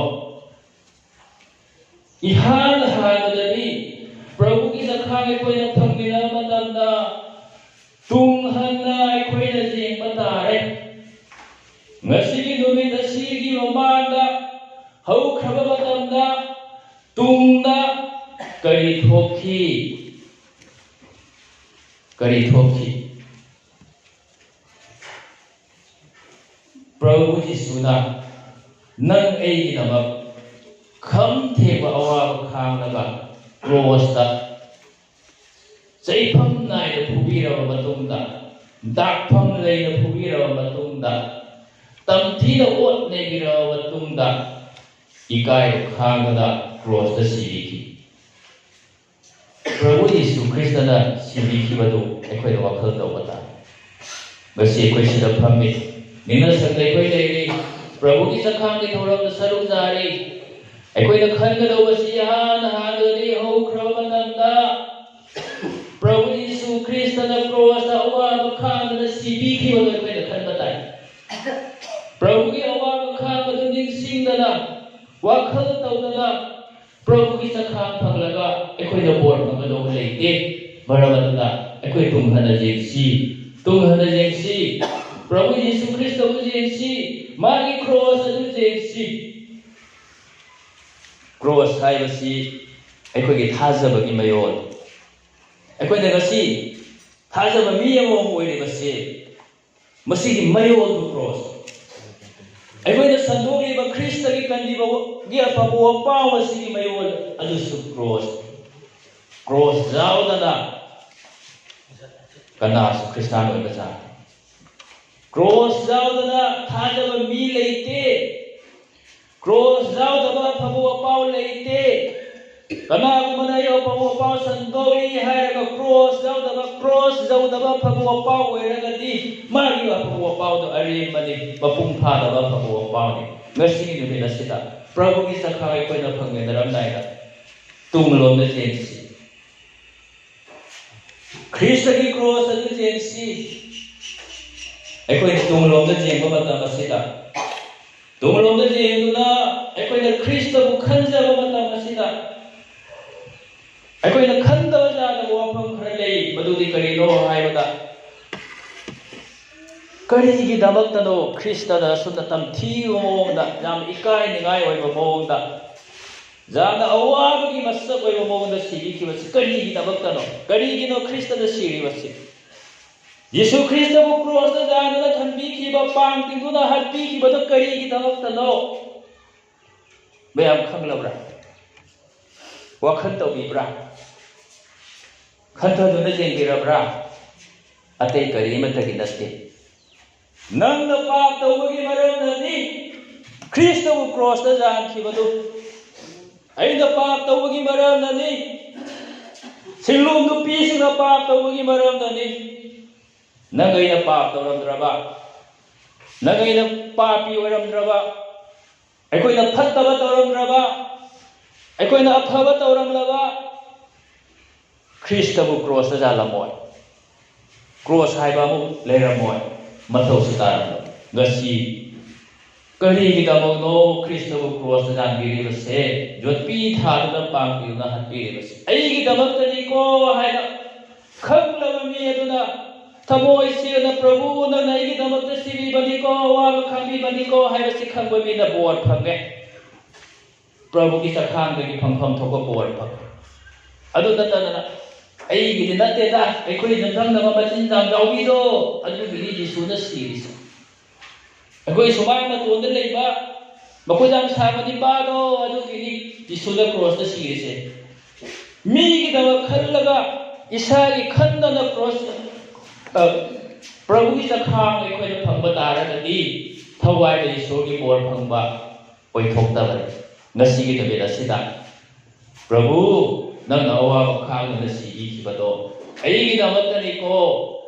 ꯏꯍꯥꯟ ꯍꯥꯟꯕꯗꯗꯤ ꯄ꯭ꯔꯚꯨꯒꯤ ꯆꯈꯥꯡ ꯑꯩꯈꯣꯏꯅ ꯐꯪꯃꯤꯟꯅꯕ ꯃꯇꯝꯗ ꯇꯨꯡ ꯍꯟꯅ ꯑꯩꯈꯣꯏꯅ ꯌꯦꯡꯕ ꯇꯥꯔꯦ꯫ ꯉꯁꯤꯒꯤ ꯅꯨꯃꯤꯠ ꯑꯁꯤꯒꯤ ꯃꯃꯥꯡꯗ ꯍꯧꯈ꯭ꯔꯕ ꯃꯇꯝꯗ ꯇꯨꯡꯗ ꯀꯔꯤ ꯊꯣꯛꯈꯤ? ꯀꯔꯤ ꯊꯣꯛꯈꯤ? ꯄ꯭ꯔꯚꯨ ꯖꯤꯁꯨꯅ ꯅꯪ ꯑꯩꯒꯤꯗꯃꯛ ꯈꯝ ꯊꯦꯡꯕ ꯑꯋꯥꯕ ꯈꯥꯡꯂꯒ ꯀ꯭ꯔꯣꯁꯇ ꯆꯩꯐꯝ ꯅꯥꯏꯅ ꯐꯨꯕꯤꯔꯕ ꯃꯇꯨꯡꯗ, ꯗꯥꯛꯐꯝ ꯂꯩꯅ ꯐꯨꯕꯤꯔꯕ ꯃꯇꯨꯡꯗ, ꯇꯝꯊꯤꯅ ꯑꯣꯠ ꯅꯩꯕꯤꯔꯕ ꯃꯇꯨꯡꯗ, ꯏꯀꯥꯏꯕ ꯈꯥꯡꯗꯅ ꯀ꯭ꯔꯣꯁꯇ ꯁꯤꯕꯤꯈꯤ꯫ ꯄ꯭ꯔꯚꯨ ꯌꯤꯁꯨ ꯈ꯭ꯔꯤꯁꯇꯅ ꯁꯤꯕꯤꯈꯤꯕꯗꯨ ꯑꯩꯈꯣꯏꯅ ꯋꯥꯈꯜ ꯇꯧꯕ ꯇꯥꯏ꯫ ꯉꯁꯤ ꯑꯩꯈꯣꯏ ꯁꯤꯗ ꯐꯝꯃꯤ, ꯅꯤꯡꯅ ꯁꯛꯇ ꯑꯩꯈꯣꯏ ꯂꯩꯔꯤ꯫ ꯄ꯭ꯔꯚꯨꯒꯤ ꯆꯈꯥꯡꯒꯤ ꯊꯧꯔꯝꯗ ꯁꯔꯨꯛ ꯌꯥꯔꯤ꯫ ꯑꯩꯈꯣꯏꯅ ꯈꯟꯒꯗꯧꯕꯁꯤ ꯏꯍꯥꯟ ꯍꯥꯟꯅꯗꯤ ꯍꯧꯈ꯭ꯔꯕ ꯃꯇꯝꯗ ꯄ꯭ꯔꯚꯨ ꯌꯤꯁꯨ ꯈ꯭ꯔꯤꯁꯇꯅ ꯀ꯭ꯔꯣꯁꯇ ꯑꯋꯥꯕ ꯈꯥꯡꯗꯅ ꯁꯤꯕꯤꯈꯤꯕꯗꯨ ꯑꯩꯈꯣꯏꯅ ꯈꯟꯕ ꯇꯥꯏ꯫ ꯄ꯭ꯔꯚꯨꯒꯤ ꯑꯋꯥꯕ ꯈꯥꯡꯕꯗꯨ ꯅꯤꯡꯁꯤꯡꯗꯅ, ꯋꯥꯈꯜ ꯇꯧꯗꯅ, ꯄ꯭ꯔꯚꯨꯒꯤ ꯆꯈꯥꯡ ꯐꯪꯂꯒ ꯑꯩꯈꯣꯏꯅ ꯕꯣꯔ ꯐꯪꯒꯗꯧꯕ ꯂꯩꯇꯦ꯫ ꯃꯔꯝ ꯑꯗꯨꯅ ꯑꯩꯈꯣꯏ ꯇꯨꯡ ꯍꯟꯅ ꯌꯦꯡꯁꯤ, ꯇꯨꯡ ꯍꯟꯅ ꯌꯦꯡꯁꯤ, ꯄ꯭ꯔꯚꯨ ꯌꯤꯁꯨ ꯈ꯭ꯔꯤꯁꯇꯕꯨ ꯌꯦꯡꯁꯤ, ꯃꯥꯒꯤ ꯀ꯭ꯔꯣꯁ ꯑꯗꯨ ꯌꯦꯡꯁꯤ꯫ ꯀ꯭ꯔꯣꯁ ꯍꯥꯏꯕꯁꯤ ꯑꯩꯈꯣꯏꯒꯤ ꯊꯥꯖꯕꯒꯤ ꯃꯌꯣꯜ꯫ ꯑꯩꯈꯣꯏꯅ ꯉꯁꯤ ꯊꯥꯖꯕ ꯃꯤ ꯑꯃꯃꯝ ꯑꯣꯏꯔꯤꯕꯁꯤ ꯃꯁꯤꯒꯤ ꯃꯌꯣꯜꯗꯨ ꯀ꯭ꯔꯣꯁ꯫ ꯑꯩꯈꯣꯏꯅ ꯁꯟꯗꯣꯛꯂꯤꯕ ꯈ꯭ꯔꯤꯁꯇꯒꯤ ꯀꯟꯕꯤꯕꯒꯤ ꯑꯐꯕ ꯋꯥꯄꯥꯎ ꯑꯁꯤꯒꯤ ꯃꯌꯣꯜ ꯑꯗꯨꯁꯨ ꯀ꯭ꯔꯣꯁ꯫ ꯀ꯭ꯔꯣꯁ ꯌꯥꯎꯗꯅ ꯀꯅꯥꯁꯨ ꯈ꯭ꯔꯤꯁꯇꯥꯟ ꯑꯣꯏꯕ ꯌꯥꯗꯦ꯫ ꯀ꯭ꯔꯣꯁ ꯌꯥꯎꯗꯅ ꯊꯥꯖꯕ ꯃꯤ ꯂꯩꯇꯦ꯫ ꯀ꯭ꯔꯣꯁ ꯌꯥꯎꯗꯕ ꯑꯐꯕ ꯋꯥꯄꯥꯎ ꯂꯩꯇꯦ꯫ ꯀꯅꯥꯒꯨꯝꯕꯅ ꯑꯩ ꯑꯐꯕ ꯋꯥꯄꯥꯎ ꯁꯟꯗꯣꯛꯏ ꯍꯥꯏꯔꯒ ꯀ꯭ꯔꯣꯁ ꯌꯥꯎꯗꯕ, ꯀ꯭ꯔꯣꯁ ꯌꯥꯎꯗꯕ ꯑꯐꯕ ꯋꯥꯄꯥꯎ ꯑꯣꯏꯔꯒꯗꯤ ꯃꯥꯒꯤ ꯑꯐꯕ ꯋꯥꯄꯥꯎꯗꯣ ꯑꯔꯦꯝꯕꯅꯤ, ꯃꯄꯨꯡ ꯐꯥꯗꯕ ꯑꯐꯕ ꯋꯥꯄꯥꯎꯅꯤ꯫ ꯉꯁꯤꯒꯤ ꯅꯨꯃꯤꯠ ꯑꯁꯤꯗ ꯄ꯭ꯔꯚꯨꯒꯤ ꯆꯈꯥ ꯑꯩꯈꯣꯏꯅ ꯐꯪꯃꯤꯟꯅꯔꯝꯗꯥꯏꯗ ꯇꯨꯡꯂꯣꯝꯗ ꯆꯦꯟꯁꯤ꯫ ꯈ꯭ꯔꯤꯁꯇꯒꯤ ꯀ꯭ꯔꯣꯁ ꯑꯗꯨ ꯌꯦꯡꯁꯤ꯫ ꯑꯩꯈꯣꯏꯅ ꯇꯨꯡꯂꯣꯝꯗ ꯌꯦꯡꯕ ꯃꯇꯝ ꯑꯁꯤꯗ, ꯇꯨꯡꯂꯣꯝꯗ ꯌꯦꯡꯗꯨꯅ ꯑꯩꯈꯣꯏꯅ ꯈ꯭ꯔꯤꯁꯇꯕꯨ ꯈꯟꯖꯕ ꯃꯇꯝ ꯑꯁꯤꯗ, ꯑꯩꯈꯣꯏꯅ ꯈꯟꯗꯕ ꯌꯥꯗꯕ ꯋꯥꯐꯝ ꯈꯔ ꯂꯩ꯫ ꯃꯗꯨꯗꯤ ꯀꯔꯤꯅꯣ ꯍꯥꯏꯕꯗ, ꯀꯔꯤꯒꯤꯗꯃꯛꯇꯅꯣ ꯈ꯭ꯔꯤꯁꯇꯅ ꯑꯁꯨꯝꯅ ꯇꯝꯊꯤꯕ ꯃꯑꯣꯡꯗ, ꯌꯥꯝ ꯏꯀꯥꯏꯅꯤꯡꯉꯥꯏ ꯑꯣꯏꯕ ꯃꯑꯣꯡꯗ, ꯌꯥꯝꯅ ꯑꯋꯥꯕꯒꯤ ꯃꯁꯛ ꯑꯣꯏꯕ ꯃꯑꯣꯡꯗ ꯁꯤꯕꯤꯈꯤꯕꯁꯤ ꯀꯔꯤꯒꯤꯗꯃꯛꯇꯅꯣ? ꯀꯔꯤꯒꯤꯅꯣ ꯈ꯭ꯔꯤꯁꯇꯅ ꯁꯤꯔꯤꯕꯁꯤ? ꯌꯤꯁꯨ ꯈ꯭ꯔꯤꯁꯇꯕꯨ ꯀ꯭ꯔꯣꯁꯇ ꯌꯥꯟꯗꯨꯅ ꯊꯝꯕꯤꯈꯤꯕ, ꯄꯥꯡ ꯇꯤꯡꯗꯨꯅ ꯍꯥꯠꯄꯤꯈꯤꯕꯗꯨ ꯀꯔꯤꯒꯤꯗꯃꯛꯇꯅꯣ? ꯃꯌꯥꯝ ꯈꯪꯂꯕ꯭ꯔꯥ? ꯋꯥꯈꯜ ꯇꯧꯕꯤꯕ꯭ꯔꯥ? ꯈꯟꯊꯗꯨꯅ ꯌꯦꯡꯕꯤꯔꯕ꯭ꯔꯥ? ꯑꯇꯩ ꯀꯔꯤ ꯑꯃꯠꯇꯒꯤ ꯅꯠꯇꯦ꯫ ꯅꯪꯅ ꯄꯥꯞ ꯇꯧꯕꯒꯤ ꯃꯔꯝꯅꯅꯤ ꯈ꯭ꯔꯤꯁꯇꯕꯨ ꯀ꯭ꯔꯣꯁꯇ ꯌꯥꯟꯈꯤꯕꯗꯨ꯫ ꯑꯩꯅ ꯄꯥꯞ ꯇꯧꯕꯒꯤ ꯃꯔꯝꯅꯅꯤ꯫ ꯁꯤꯡꯂꯣꯡ ꯅꯨꯄꯤꯁꯤꯡꯅ ꯄꯥꯞ ꯇꯧꯕꯒꯤ ꯃꯔꯝꯅꯅꯤ꯫ ꯅꯪ ꯑꯩꯅ ꯄꯥꯞ ꯇꯧꯔꯝꯗ꯭ꯔꯕ, ꯅꯪ ꯑꯩꯅ ꯄꯥꯄꯤ ꯑꯣꯏꯔꯝꯗ꯭ꯔꯕ, ꯑꯩꯈꯣꯏꯅ ꯐꯠꯇꯕ ꯇꯧꯔꯝꯗ꯭ꯔꯕ, ꯑꯩꯈꯣꯏꯅ ꯑꯐꯕ ꯇꯧꯔꯝꯂꯕ, ꯈ꯭ꯔꯤꯁꯇꯕꯨ ꯀ꯭ꯔꯣꯁꯇ ꯌꯥꯜꯂꯝꯃꯣꯏ꯫ ꯀ꯭ꯔꯣꯁ ꯍꯥꯏꯕ ꯑꯃꯨꯛ ꯂꯩꯔꯝꯃꯣꯏ, ꯃꯊꯧꯁꯨ ꯇꯥꯔꯝꯃꯣꯏ꯫ ꯉꯁꯤ ꯀꯔꯤꯒꯤꯗꯃꯛꯅꯣ ꯈ꯭ꯔꯤꯁꯇꯕꯨ ꯀ꯭ꯔꯣꯁꯇ ꯌꯥꯟꯕꯤꯔꯤꯕꯁꯦ? ꯌꯣꯠꯄꯤ ꯊꯥꯗꯨꯅ ꯄꯥꯡꯕꯤꯗꯨꯅ ꯍꯥꯠꯄꯤꯔꯤꯕꯁꯦ ꯑꯩꯒꯤꯗꯃꯛꯇꯅꯤꯀꯣ ꯍꯥꯏꯅ ꯈꯪꯂꯕ ꯃꯤ ꯑꯗꯨꯅ ꯊꯃꯣꯏ ꯁꯦꯡꯅ, "ꯄ꯭ꯔꯚꯨ, ꯅꯪꯅ ꯑꯩꯒꯤꯗꯃꯛꯇ ꯁꯤꯕꯤꯕꯅꯤꯀꯣ, ꯑꯋꯥꯕ ꯈꯥꯡꯕꯤꯕꯅꯤꯀꯣ" ꯍꯥꯏꯕꯁꯤ ꯈꯪꯕ ꯃꯤꯅ ꯕꯣꯔ ꯐꯪꯉꯦ꯫ ꯄ꯭ꯔꯚꯨꯒꯤ ꯆꯈꯥꯡꯗꯒꯤ ꯐꯪꯐꯝ ꯊꯣꯛꯄ ꯕꯣꯔ ꯐꯪꯉꯦ꯫ ꯑꯗꯨ ꯅꯠꯇꯗꯅ, "ꯑꯩꯒꯤꯗꯤ ꯅꯠꯇꯦꯗ, ꯑꯩꯈꯣꯏ ꯌꯨꯝꯊꯪꯅꯕ ꯃꯆꯤꯟ ꯆꯥꯡ ꯌꯥꯎꯕꯤꯗꯣ, ꯑꯗꯨꯒꯤꯗꯤ ꯌꯦꯁꯨꯅ ꯁꯤꯔꯤꯁꯦ꯫ ꯑꯩꯈꯣꯏ ꯁꯨꯃꯥꯡ ꯃꯇꯣꯟꯗ ꯂꯩꯕ ꯃꯈꯨꯠ ꯌꯥꯝ ꯁꯥꯕ ꯅꯤꯄꯥꯗꯣ, ꯑꯗꯨꯒꯤꯗꯤ ꯌꯦꯁꯨꯅ ꯀ꯭ꯔꯣꯁꯇ ꯁꯤꯔꯤꯁꯦ꯫" ꯃꯤꯒꯤꯗꯃꯛ ꯈꯜꯂꯒ ꯏꯁꯥꯒꯤ ꯈꯟꯗꯅ ꯀ꯭ꯔꯣꯁ, ꯑ, ꯄ꯭ꯔꯚꯨꯒꯤ ꯆꯈꯥꯡ ꯑꯩꯈꯣꯏꯅ ꯐꯪꯕ ꯇꯥꯔꯒꯗꯤ ꯊꯋꯥꯏꯗ ꯏꯁꯣꯔꯒꯤ ꯕꯣꯔ ꯐꯪꯕ ꯑꯣꯏꯊꯣꯛꯇꯕꯅꯤ꯫ ꯉꯁꯤꯒꯤ ꯅꯨꯃꯤꯠ ꯑꯁꯤꯗ, "ꯄ꯭ꯔꯚꯨ, ꯅꯪꯅ ꯑꯋꯥꯕ ꯈꯥꯡꯗꯨꯅ ꯁꯤꯕꯤꯈꯤꯕꯗꯣ ꯑꯩꯒꯤꯗꯃꯛꯇꯅꯤꯀꯣ,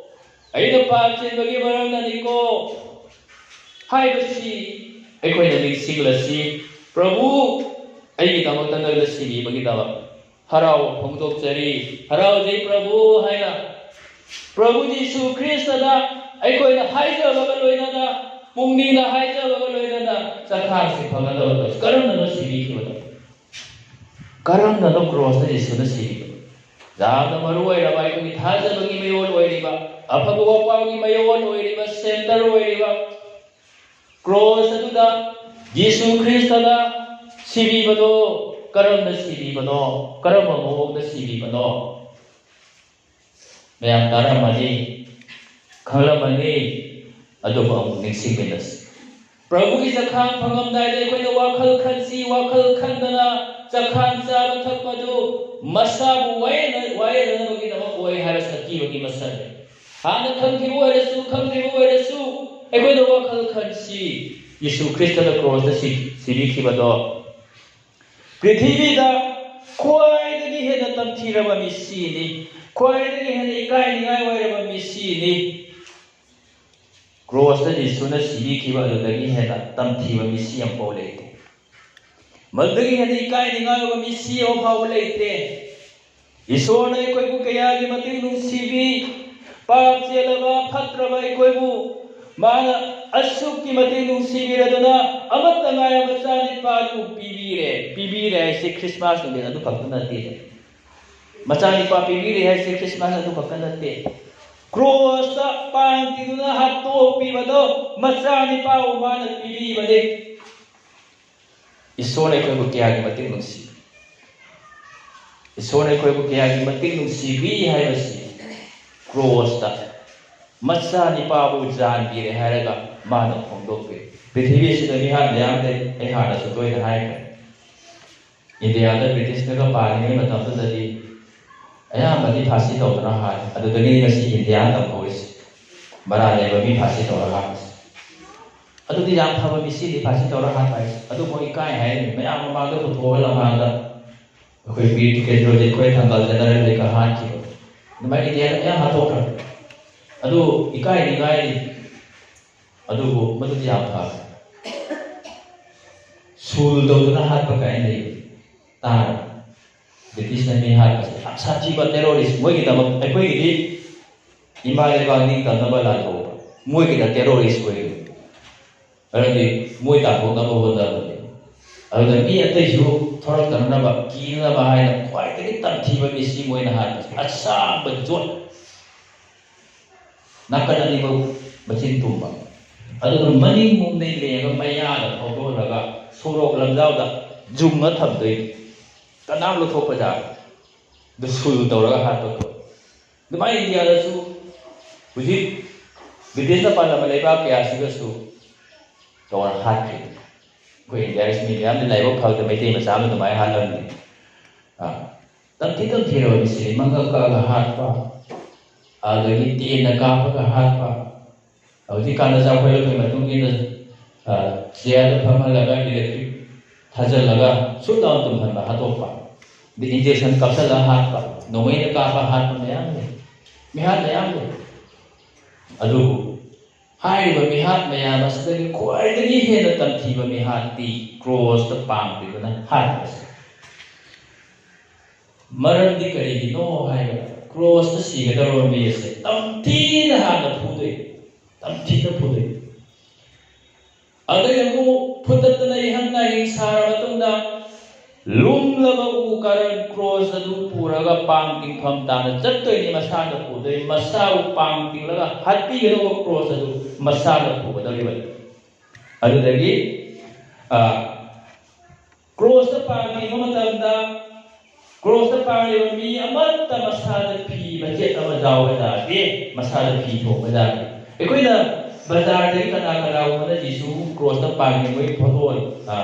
ꯑꯩꯅ ꯄꯥꯞ ꯆꯦꯟꯕꯒꯤ ꯃꯔꯝꯅꯅꯤꯀꯣ" ꯍꯥꯏꯕꯁꯤ ꯑꯩꯈꯣꯏꯅ ꯅꯤꯡꯁꯤꯡꯂꯁꯤ꯫ "ꯄ꯭ꯔꯚꯨ, ꯑꯩꯒꯤꯗꯃꯛꯇ ꯅꯪꯅ ꯁꯤꯕꯤꯕꯒꯤꯗꯃꯛ ꯍꯔꯥꯎꯕ ꯐꯣꯡꯗꯣꯛꯆꯔꯤ, ꯍꯔꯥꯎꯖꯩ ꯄ꯭ꯔꯚꯨ" ꯍꯥꯏꯅ ꯄ꯭ꯔꯚꯨ ꯖꯤꯁꯨ ꯈ꯭ꯔꯤꯁꯇꯗ ꯑꯩꯈꯣꯏꯅ ꯍꯥꯏꯖꯕꯒ ꯂꯣꯏꯅꯅ, ꯄꯨꯛꯅꯤꯡꯅ ꯍꯥꯏꯖꯕꯒ ꯂꯣꯏꯅꯅ ꯆꯈꯥꯡꯁꯤ ꯐꯪꯅꯅꯕ ꯇꯧꯁꯤ꯫ ꯀꯔꯝꯅꯅꯣ ꯁꯤꯕꯤꯈꯤꯕꯗꯣ? ꯀꯔꯝꯅꯅꯣ ꯀ꯭ꯔꯣꯁꯇ ꯖꯤꯁꯨꯅ ꯁꯤꯔꯤꯕꯗꯣ? ꯌꯥꯝꯅ ꯃꯔꯨ ꯑꯣꯏꯔꯕ, ꯑꯩꯈꯣꯏꯒꯤ ꯊꯥꯖꯕꯒꯤ ꯃꯌꯣꯜ ꯑꯣꯏꯔꯤꯕ, ꯑꯐꯕ ꯋꯥꯄꯥꯒꯤ ꯃꯌꯣꯜ ꯑꯣꯏꯔꯤꯕ, ꯁꯦꯟꯇꯔ ꯑꯣꯏꯔꯤꯕ ꯀ꯭ꯔꯣꯁ ꯑꯗꯨꯗ ꯖꯤꯁꯨ ꯈ꯭ꯔꯤꯁꯇꯅ ꯁꯤꯕꯤꯕꯗꯣ ꯀꯔꯝꯅ ꯁꯤꯕꯤꯕꯅꯣ? ꯀꯔꯝꯕ ꯃꯑꯣꯡꯗ ꯁꯤꯕꯤꯕꯅꯣ? ꯃꯌꯥꯝ ꯇꯥꯔꯝꯃꯅꯤ, ꯈꯪꯂꯝꯃꯅꯤ, ꯑꯗꯨꯕꯨ ꯑꯃꯨꯛ ꯅꯤꯡꯁꯤꯡꯃꯤꯟꯅꯁꯤ꯫ ꯄ꯭ꯔꯚꯨꯒꯤ ꯆꯈꯥꯡ ꯐꯪꯉꯝꯗꯥꯏꯗ ꯑꯩꯈꯣꯏꯅ ꯋꯥꯈꯜ ꯈꯟꯁꯤ, ꯋꯥꯈꯜ ꯈꯟꯗꯅ ꯆꯈꯥꯡ ꯆꯥꯕ ꯊꯛꯄ ꯑꯗꯨ ꯃꯁꯥꯕꯨ ꯋꯥꯌꯦꯜꯅ-, ꯋꯥꯌꯦꯜꯅꯅꯕꯒꯤꯗꯃꯛ ꯑꯣꯏ ꯍꯥꯏꯕ ꯁꯛꯇꯤꯕꯒꯤ ꯃꯁꯛꯅꯤ꯫ ꯍꯥꯟꯅ ꯈꯪꯈꯤꯕ ꯑꯣꯏꯔꯁꯨ, ꯈꯪꯗ꯭ꯔꯤꯕ ꯑꯣꯏꯔꯁꯨ, ꯑꯩꯈꯣꯏꯅ ꯋꯥꯈꯜ ꯈꯟꯁꯤ꯫ ꯌꯤꯁꯨ ꯈ꯭ꯔꯤꯁꯇꯅ ꯀ꯭ꯔꯣꯁꯇ ꯁꯤ-, ꯁꯤꯕꯤꯈꯤꯕꯗꯣ ꯄ꯭ꯔꯤꯊꯤꯕꯤꯗ ꯈ꯭ꯋꯥꯏꯗꯒꯤ ꯍꯦꯟꯅ ꯇꯝꯊꯤꯔꯕ ꯃꯤꯁꯤꯅꯤ, ꯈ꯭ꯋꯥꯏꯗꯒꯤ ꯍꯦꯟꯅ ꯏꯀꯥꯏꯅꯤꯡꯉꯥꯏ ꯑꯣꯏꯔꯕ ꯃꯤꯁꯤꯅꯤ꯫ ꯀ꯭ꯔꯣꯁꯇ ꯌꯤꯁꯨꯅ ꯁꯤꯕꯤꯈꯤꯕ ꯑꯗꯨꯗꯒꯤ ꯍꯦꯟꯅ ꯇꯝꯊꯤꯕ ꯃꯤꯁꯤ ꯑꯃꯐꯥꯎ ꯂꯩꯇꯦ꯫ ꯃꯗꯨꯗꯒꯤ ꯍꯦꯟꯅ ꯏꯀꯥꯏꯅꯤꯡꯉꯥꯏ ꯑꯣꯏꯕ ꯃꯤꯁꯤ ꯑꯃꯐꯥꯎꯕ ꯂꯩꯇꯦ꯫ ꯏꯁꯣꯔꯅ ꯑꯩꯈꯣꯏꯕꯨ ꯀꯌꯥꯒꯤ ꯃꯇꯤꯛ ꯅꯨꯡꯁꯤꯕꯤ, ꯄꯥꯞ ꯆꯦꯜꯂꯕ ꯐꯠꯇ꯭ꯔꯕ ꯑꯩꯈꯣꯏꯕꯨ ꯃꯥꯅ ꯑꯁꯨꯛꯀꯤ ꯃꯇꯤꯛ ꯅꯨꯡꯁꯤꯕꯤꯔꯗꯨꯅ ꯑꯃꯠꯇ ꯉꯥꯏꯔꯕ ꯃꯆꯥꯅꯤꯄꯥꯗꯨ ꯄꯤꯕꯤꯔꯦ꯫ ꯄꯤꯕꯤꯔꯦ ꯍꯥꯏꯁꯤ ꯈ꯭ꯔꯤꯁꯃꯥꯁ ꯅꯨꯃꯤꯠ ꯑꯗꯨ ꯈꯛꯇ ꯅꯠꯇꯦ꯫ ꯃꯆꯥꯅꯤꯄꯥ ꯄꯤꯕꯤꯔꯦ ꯍꯥꯏꯁꯤ ꯈ꯭ꯔꯤꯁꯃꯥꯁ ꯑꯗꯨ ꯈꯛꯇ ꯅꯠꯇꯦ꯫ ꯀ꯭ꯔꯣꯁꯇ ꯄꯥꯟ ꯇꯤꯡꯗꯨꯅ ꯍꯥꯠꯇꯣꯛꯄꯤꯕꯗꯣ ꯃꯆꯥꯅꯤꯄꯥꯕꯨ ꯃꯥꯅ ꯄꯤꯕꯤꯕꯅꯤ꯫ ꯏꯁꯣꯔꯅ ꯑꯩꯈꯣꯏꯕꯨ ꯀꯌꯥꯒꯤ ꯃꯇꯤꯛ ꯅꯨꯡꯁꯤ, ꯏꯁꯣꯔꯅ ꯑꯩꯈꯣꯏꯕꯨ ꯀꯌꯥꯒꯤ ꯃꯇꯤꯛ ꯅꯨꯡꯁꯤꯕꯤ ꯍꯥꯏꯕꯁꯤ ꯀ꯭ꯔꯣꯁꯇ ꯃꯆꯥꯅꯤꯄꯥꯕꯨ ꯌꯥꯟꯕꯤꯔꯦ ꯍꯥꯏꯔꯒ ꯃꯥꯅ ꯐꯣꯡꯗꯣꯛꯄꯤ꯫ ꯄ꯭ꯔꯤꯊꯤꯕꯤꯁꯤꯗ ꯃꯤꯍꯥꯠ ꯃꯌꯥꯝ ꯂꯩ, ꯑꯩ ꯍꯥꯟꯅꯁꯨ ꯇꯣꯏꯅ ꯍꯥꯏꯈ꯭ꯔꯦ꯫ ꯏꯟꯗꯤꯌꯥꯗ ꯕ꯭ꯔꯤꯇꯤꯁꯅꯒ ꯄꯥꯜꯂꯤꯉꯩ ꯃꯇꯝꯗꯨꯗꯗꯤ ꯑꯌꯥꯝꯕꯗꯤ ꯐꯥꯁꯤ ꯇꯧꯗꯅ ꯍꯥꯠꯂꯤ꯫ ꯑꯗꯨꯗꯒꯤꯗꯤ ꯉꯁꯤ ꯏꯟꯗꯤꯌꯥꯅ ꯇꯝꯍꯧꯔꯤꯁꯤ, ꯃꯔꯥꯜ ꯂꯩꯕ ꯃꯤ ꯐꯥꯁꯤ ꯇꯧꯔ ꯍꯥꯠꯄꯁꯦ꯫ ꯑꯗꯨꯗꯤ ꯌꯥꯝ ꯐꯕ ꯃꯤꯁꯤꯗꯤ ꯐꯥꯁꯤ ꯇꯧꯔ ꯍꯥꯠꯄ ꯍꯥꯏꯁꯦ꯫ ꯑꯗꯨꯕꯨ ꯏꯀꯥꯏ ꯍꯥꯏꯔꯤꯅꯤ, ꯃꯌꯥꯝ ꯃꯃꯥꯡꯗ ꯄꯨꯊꯣꯛꯑꯒ ꯂꯝꯍꯥꯡꯗ ꯑꯩꯈꯣꯏ ꯕꯤꯔ ꯇꯤꯀꯦꯟꯗ꯭ꯔꯣꯖꯤꯠ ꯈꯣꯏ ꯊꯪꯒꯜ ꯖꯦꯅꯔꯦꯜ ꯂꯩꯒ ꯍꯥꯠꯈꯤꯕ ꯑꯗꯨꯃꯥꯏꯅ ꯏꯟꯗꯤꯌꯥꯗ ꯃꯌꯥꯝ ꯍꯥꯠꯇꯣꯛꯈ꯭ꯔꯦ꯫ ꯑꯗꯨ ꯏꯀꯥꯏꯅꯤꯡꯉꯥꯏꯅꯤ꯫ ꯑꯗꯨꯕꯨ ꯃꯗꯨꯗꯤ ꯌꯥꯝ ꯐꯔꯦ꯫ ꯁꯨꯜ ꯇꯧꯗꯨꯅ ꯍꯥꯠꯄ ꯀꯥꯏꯅ ꯂꯩꯕ ꯇꯥꯔ ꯕ꯭ꯔꯤꯇꯤꯁꯅ ꯃꯤ ꯍꯥꯠꯄꯁꯦ ꯌꯥꯝ ꯁꯥꯊꯤꯕ ꯇꯦꯔꯣꯔꯤꯁ꯫ ꯃꯣꯏꯒꯤꯗꯃꯛ ꯑꯩꯈꯣꯏꯒꯤꯗꯤ ꯏꯃꯥ ꯂꯩꯕꯥꯛ ꯅꯤꯡꯇꯝꯅꯕ ꯂꯥꯟ ꯇꯧꯕ, ꯃꯣꯏꯒꯤꯗ ꯇꯦꯔꯣꯔꯤꯁ ꯑꯣꯏꯔꯤꯕ꯫ ꯃꯔꯝꯗꯤ ꯃꯣꯏ ꯇꯥꯟꯊꯣꯛꯅꯕ ꯍꯣꯠꯅꯕꯅꯤ꯫ ꯑꯗꯨꯅ ꯃꯤ ꯑꯇꯩꯁꯨ ꯊꯣꯔꯛꯇꯅꯅꯕ, ꯀꯤꯅꯅꯕ ꯍꯥꯏꯅ ꯈ꯭ꯋꯥꯏꯗꯒꯤ ꯇꯝꯊꯤꯕ ꯃꯤꯁꯤ ꯃꯣꯏꯅ ꯍꯥꯠꯄꯁꯦ꯫ ꯑꯁꯥꯡꯕ ꯌꯣꯠ, ꯅꯥꯀꯟ ꯑꯅꯤꯃꯛ ꯃꯆꯤꯟ ꯇꯨꯝꯕ, ꯑꯗꯨꯒ ꯃꯅꯤꯡ ꯃꯨꯝꯗꯩ ꯂꯦꯡꯉꯒ ꯃꯌꯥꯗ ꯐꯥꯎꯗꯣꯛꯍꯜꯂꯒ ꯁꯣꯔꯣꯛ ꯂꯝꯖꯥꯎꯗ ꯌꯨꯡꯉ ꯊꯝꯗꯣꯏꯅꯤ꯫ ꯀꯅꯥꯝ ꯂꯧꯊꯣꯛꯄ ꯌꯥꯔꯣꯏ꯫ ꯑꯗꯨ ꯁꯨꯜ ꯇꯧꯔꯒ ꯍꯥꯠꯄ ꯄꯣꯠ꯫ ꯑꯗꯨꯃꯥꯏꯅ ꯏꯟꯗꯤꯌꯥꯗꯁꯨ ꯍꯧꯖꯤꯛ ꯕ꯭ꯔꯤꯇꯤꯁꯅ ꯄꯥꯜꯂꯝꯕ ꯂꯩꯕꯥꯛ ꯀꯌꯥꯁꯤꯗꯁꯨ ꯇꯧꯔ ꯍꯥꯠꯈ꯭ꯔꯦ꯫ ꯑꯩꯈꯣꯏ ꯏꯟꯗꯤꯌꯥꯒꯤ ꯃꯤ ꯃꯌꯥꯝꯅ ꯂꯥꯏꯕꯛ ꯐꯕꯗ ꯃꯩꯇꯩ ꯃꯆꯥ ꯑꯃ ꯑꯗꯨꯃꯥꯏꯅ ꯍꯥꯠꯂꯝꯃꯤ꯫ ꯑꯥ, ꯇꯝꯊꯤ ꯇꯝꯊꯤꯔꯕ ꯃꯤꯁꯤꯡ ꯃꯪꯒ ꯀꯛꯑꯒ ꯍꯥꯠꯄ, ꯑꯗꯒꯤ ꯇꯦꯟꯅ ꯀꯥꯞꯄꯒ ꯍꯥꯠꯄ꯫ ꯍꯧꯖꯤꯛꯀꯥꯟꯗ ꯆꯥꯎꯈꯠꯂꯛꯄꯒꯤ ꯃꯇꯨꯡ ꯏꯟꯅ, ꯑ, ꯆꯤꯌꯔꯗ ꯐꯝꯍꯜꯂꯒ ꯏꯂꯦꯛꯇ꯭ꯔꯤꯛ ꯊꯥꯖꯤꯜꯂꯒ ꯁꯨꯠ ꯂꯥꯎꯅ ꯇꯨꯝꯍꯟꯕ, ꯍꯥꯠꯇꯣꯛꯄ꯫ ꯑꯗꯩ ꯏꯟꯖꯦꯛꯁꯟ ꯀꯥꯞꯁꯤꯜꯂꯒ ꯍꯥꯠꯄ, ꯅꯣꯡꯃꯩꯅ ꯀꯥꯞꯄ ꯍꯥꯠꯄ ꯃꯌꯥꯝ ꯂꯩ, ꯃꯤꯍꯥꯠ ꯃꯌꯥꯝ ꯂꯩ꯫ ꯑꯗꯨꯕꯨ ꯍꯥꯏꯔꯤꯕ ꯃꯤꯍꯥꯠ ꯃꯌꯥꯝ ꯑꯁꯤꯗꯒꯤ ꯈ꯭ꯋꯥꯏꯗꯒꯤ ꯍꯦꯟꯅ ꯇꯝꯊꯤꯕ ꯃꯤꯍꯥꯠꯇꯤ ꯀ꯭ꯔꯣꯁꯇ ꯄꯥꯡꯕꯤꯕꯅ ꯍꯥꯠꯄꯁꯦ꯫ ꯃꯔꯝꯗꯤ ꯀꯔꯤꯒꯤꯅꯣ ꯍꯥꯏꯕꯗ, ꯀ꯭ꯔꯣꯁꯇ ꯁꯤꯒꯗꯧꯔꯕ ꯃꯤ ꯑꯁꯦ ꯇꯝꯊꯤꯅ ꯍꯥꯟꯅ ꯐꯨꯗꯣꯏ, ꯇꯝꯊꯤꯅ ꯐꯨꯗꯣꯏ꯫ ꯑꯗꯩ ꯑꯃꯨꯛ ꯐꯨꯗꯠꯇꯅ ꯏꯍꯟ ꯅꯥꯍꯤꯡ ꯁꯥꯔ ꯃꯇꯨꯡꯗ, ꯂꯨꯝꯂꯕ ꯎ ꯀꯥꯔꯟ ꯀ꯭ꯔꯣꯁ ꯑꯗꯨ ꯄꯨꯔꯒ ꯄꯥꯡ ꯇꯤꯡꯐꯝ ꯇꯥꯅ ꯆꯠꯇꯣꯏꯅꯤ꯫ ꯃꯁꯥꯗ ꯄꯨꯗꯣꯏ, ꯃꯁꯥꯕꯨ ꯄꯥꯡ ꯇꯤꯡꯂꯒ ꯍꯥꯠꯄꯤꯒꯗꯧꯕ ꯀ꯭ꯔꯣꯁ ꯑꯗꯨ ꯃꯁꯥꯗ ꯄꯨꯒꯗꯧꯔꯤꯕꯅꯤ꯫ ꯑꯗꯨꯗꯒꯤ, ꯑ, ꯀ꯭ꯔꯣꯁꯇ ꯄꯥꯡ ꯇꯤꯡꯕ ꯃꯇꯝꯗ, ꯀ꯭ꯔꯣꯁꯇ ꯄꯥꯡꯂꯤꯕ ꯃꯤ ꯑꯃꯠꯇ ꯃꯁꯥꯗ ꯐꯤ ꯃꯆꯦꯠ ꯑꯃ ꯌꯥꯎꯕ ꯌꯥꯗꯦ, ꯃꯁꯥꯗ ꯐꯤ ꯊꯣꯡꯕ ꯌꯥꯗꯦ꯫ ꯑꯩꯈꯣꯏꯅ ꯕꯖꯥꯔꯗꯒꯤ ꯀꯅꯥ ꯀꯅꯥꯒꯨꯝꯕꯅ ꯖꯤꯁꯨ ꯀ꯭ꯔꯣꯁꯇ ꯄꯥꯡꯂꯤꯕꯒꯤ ꯐꯣꯇꯣ, ꯑ,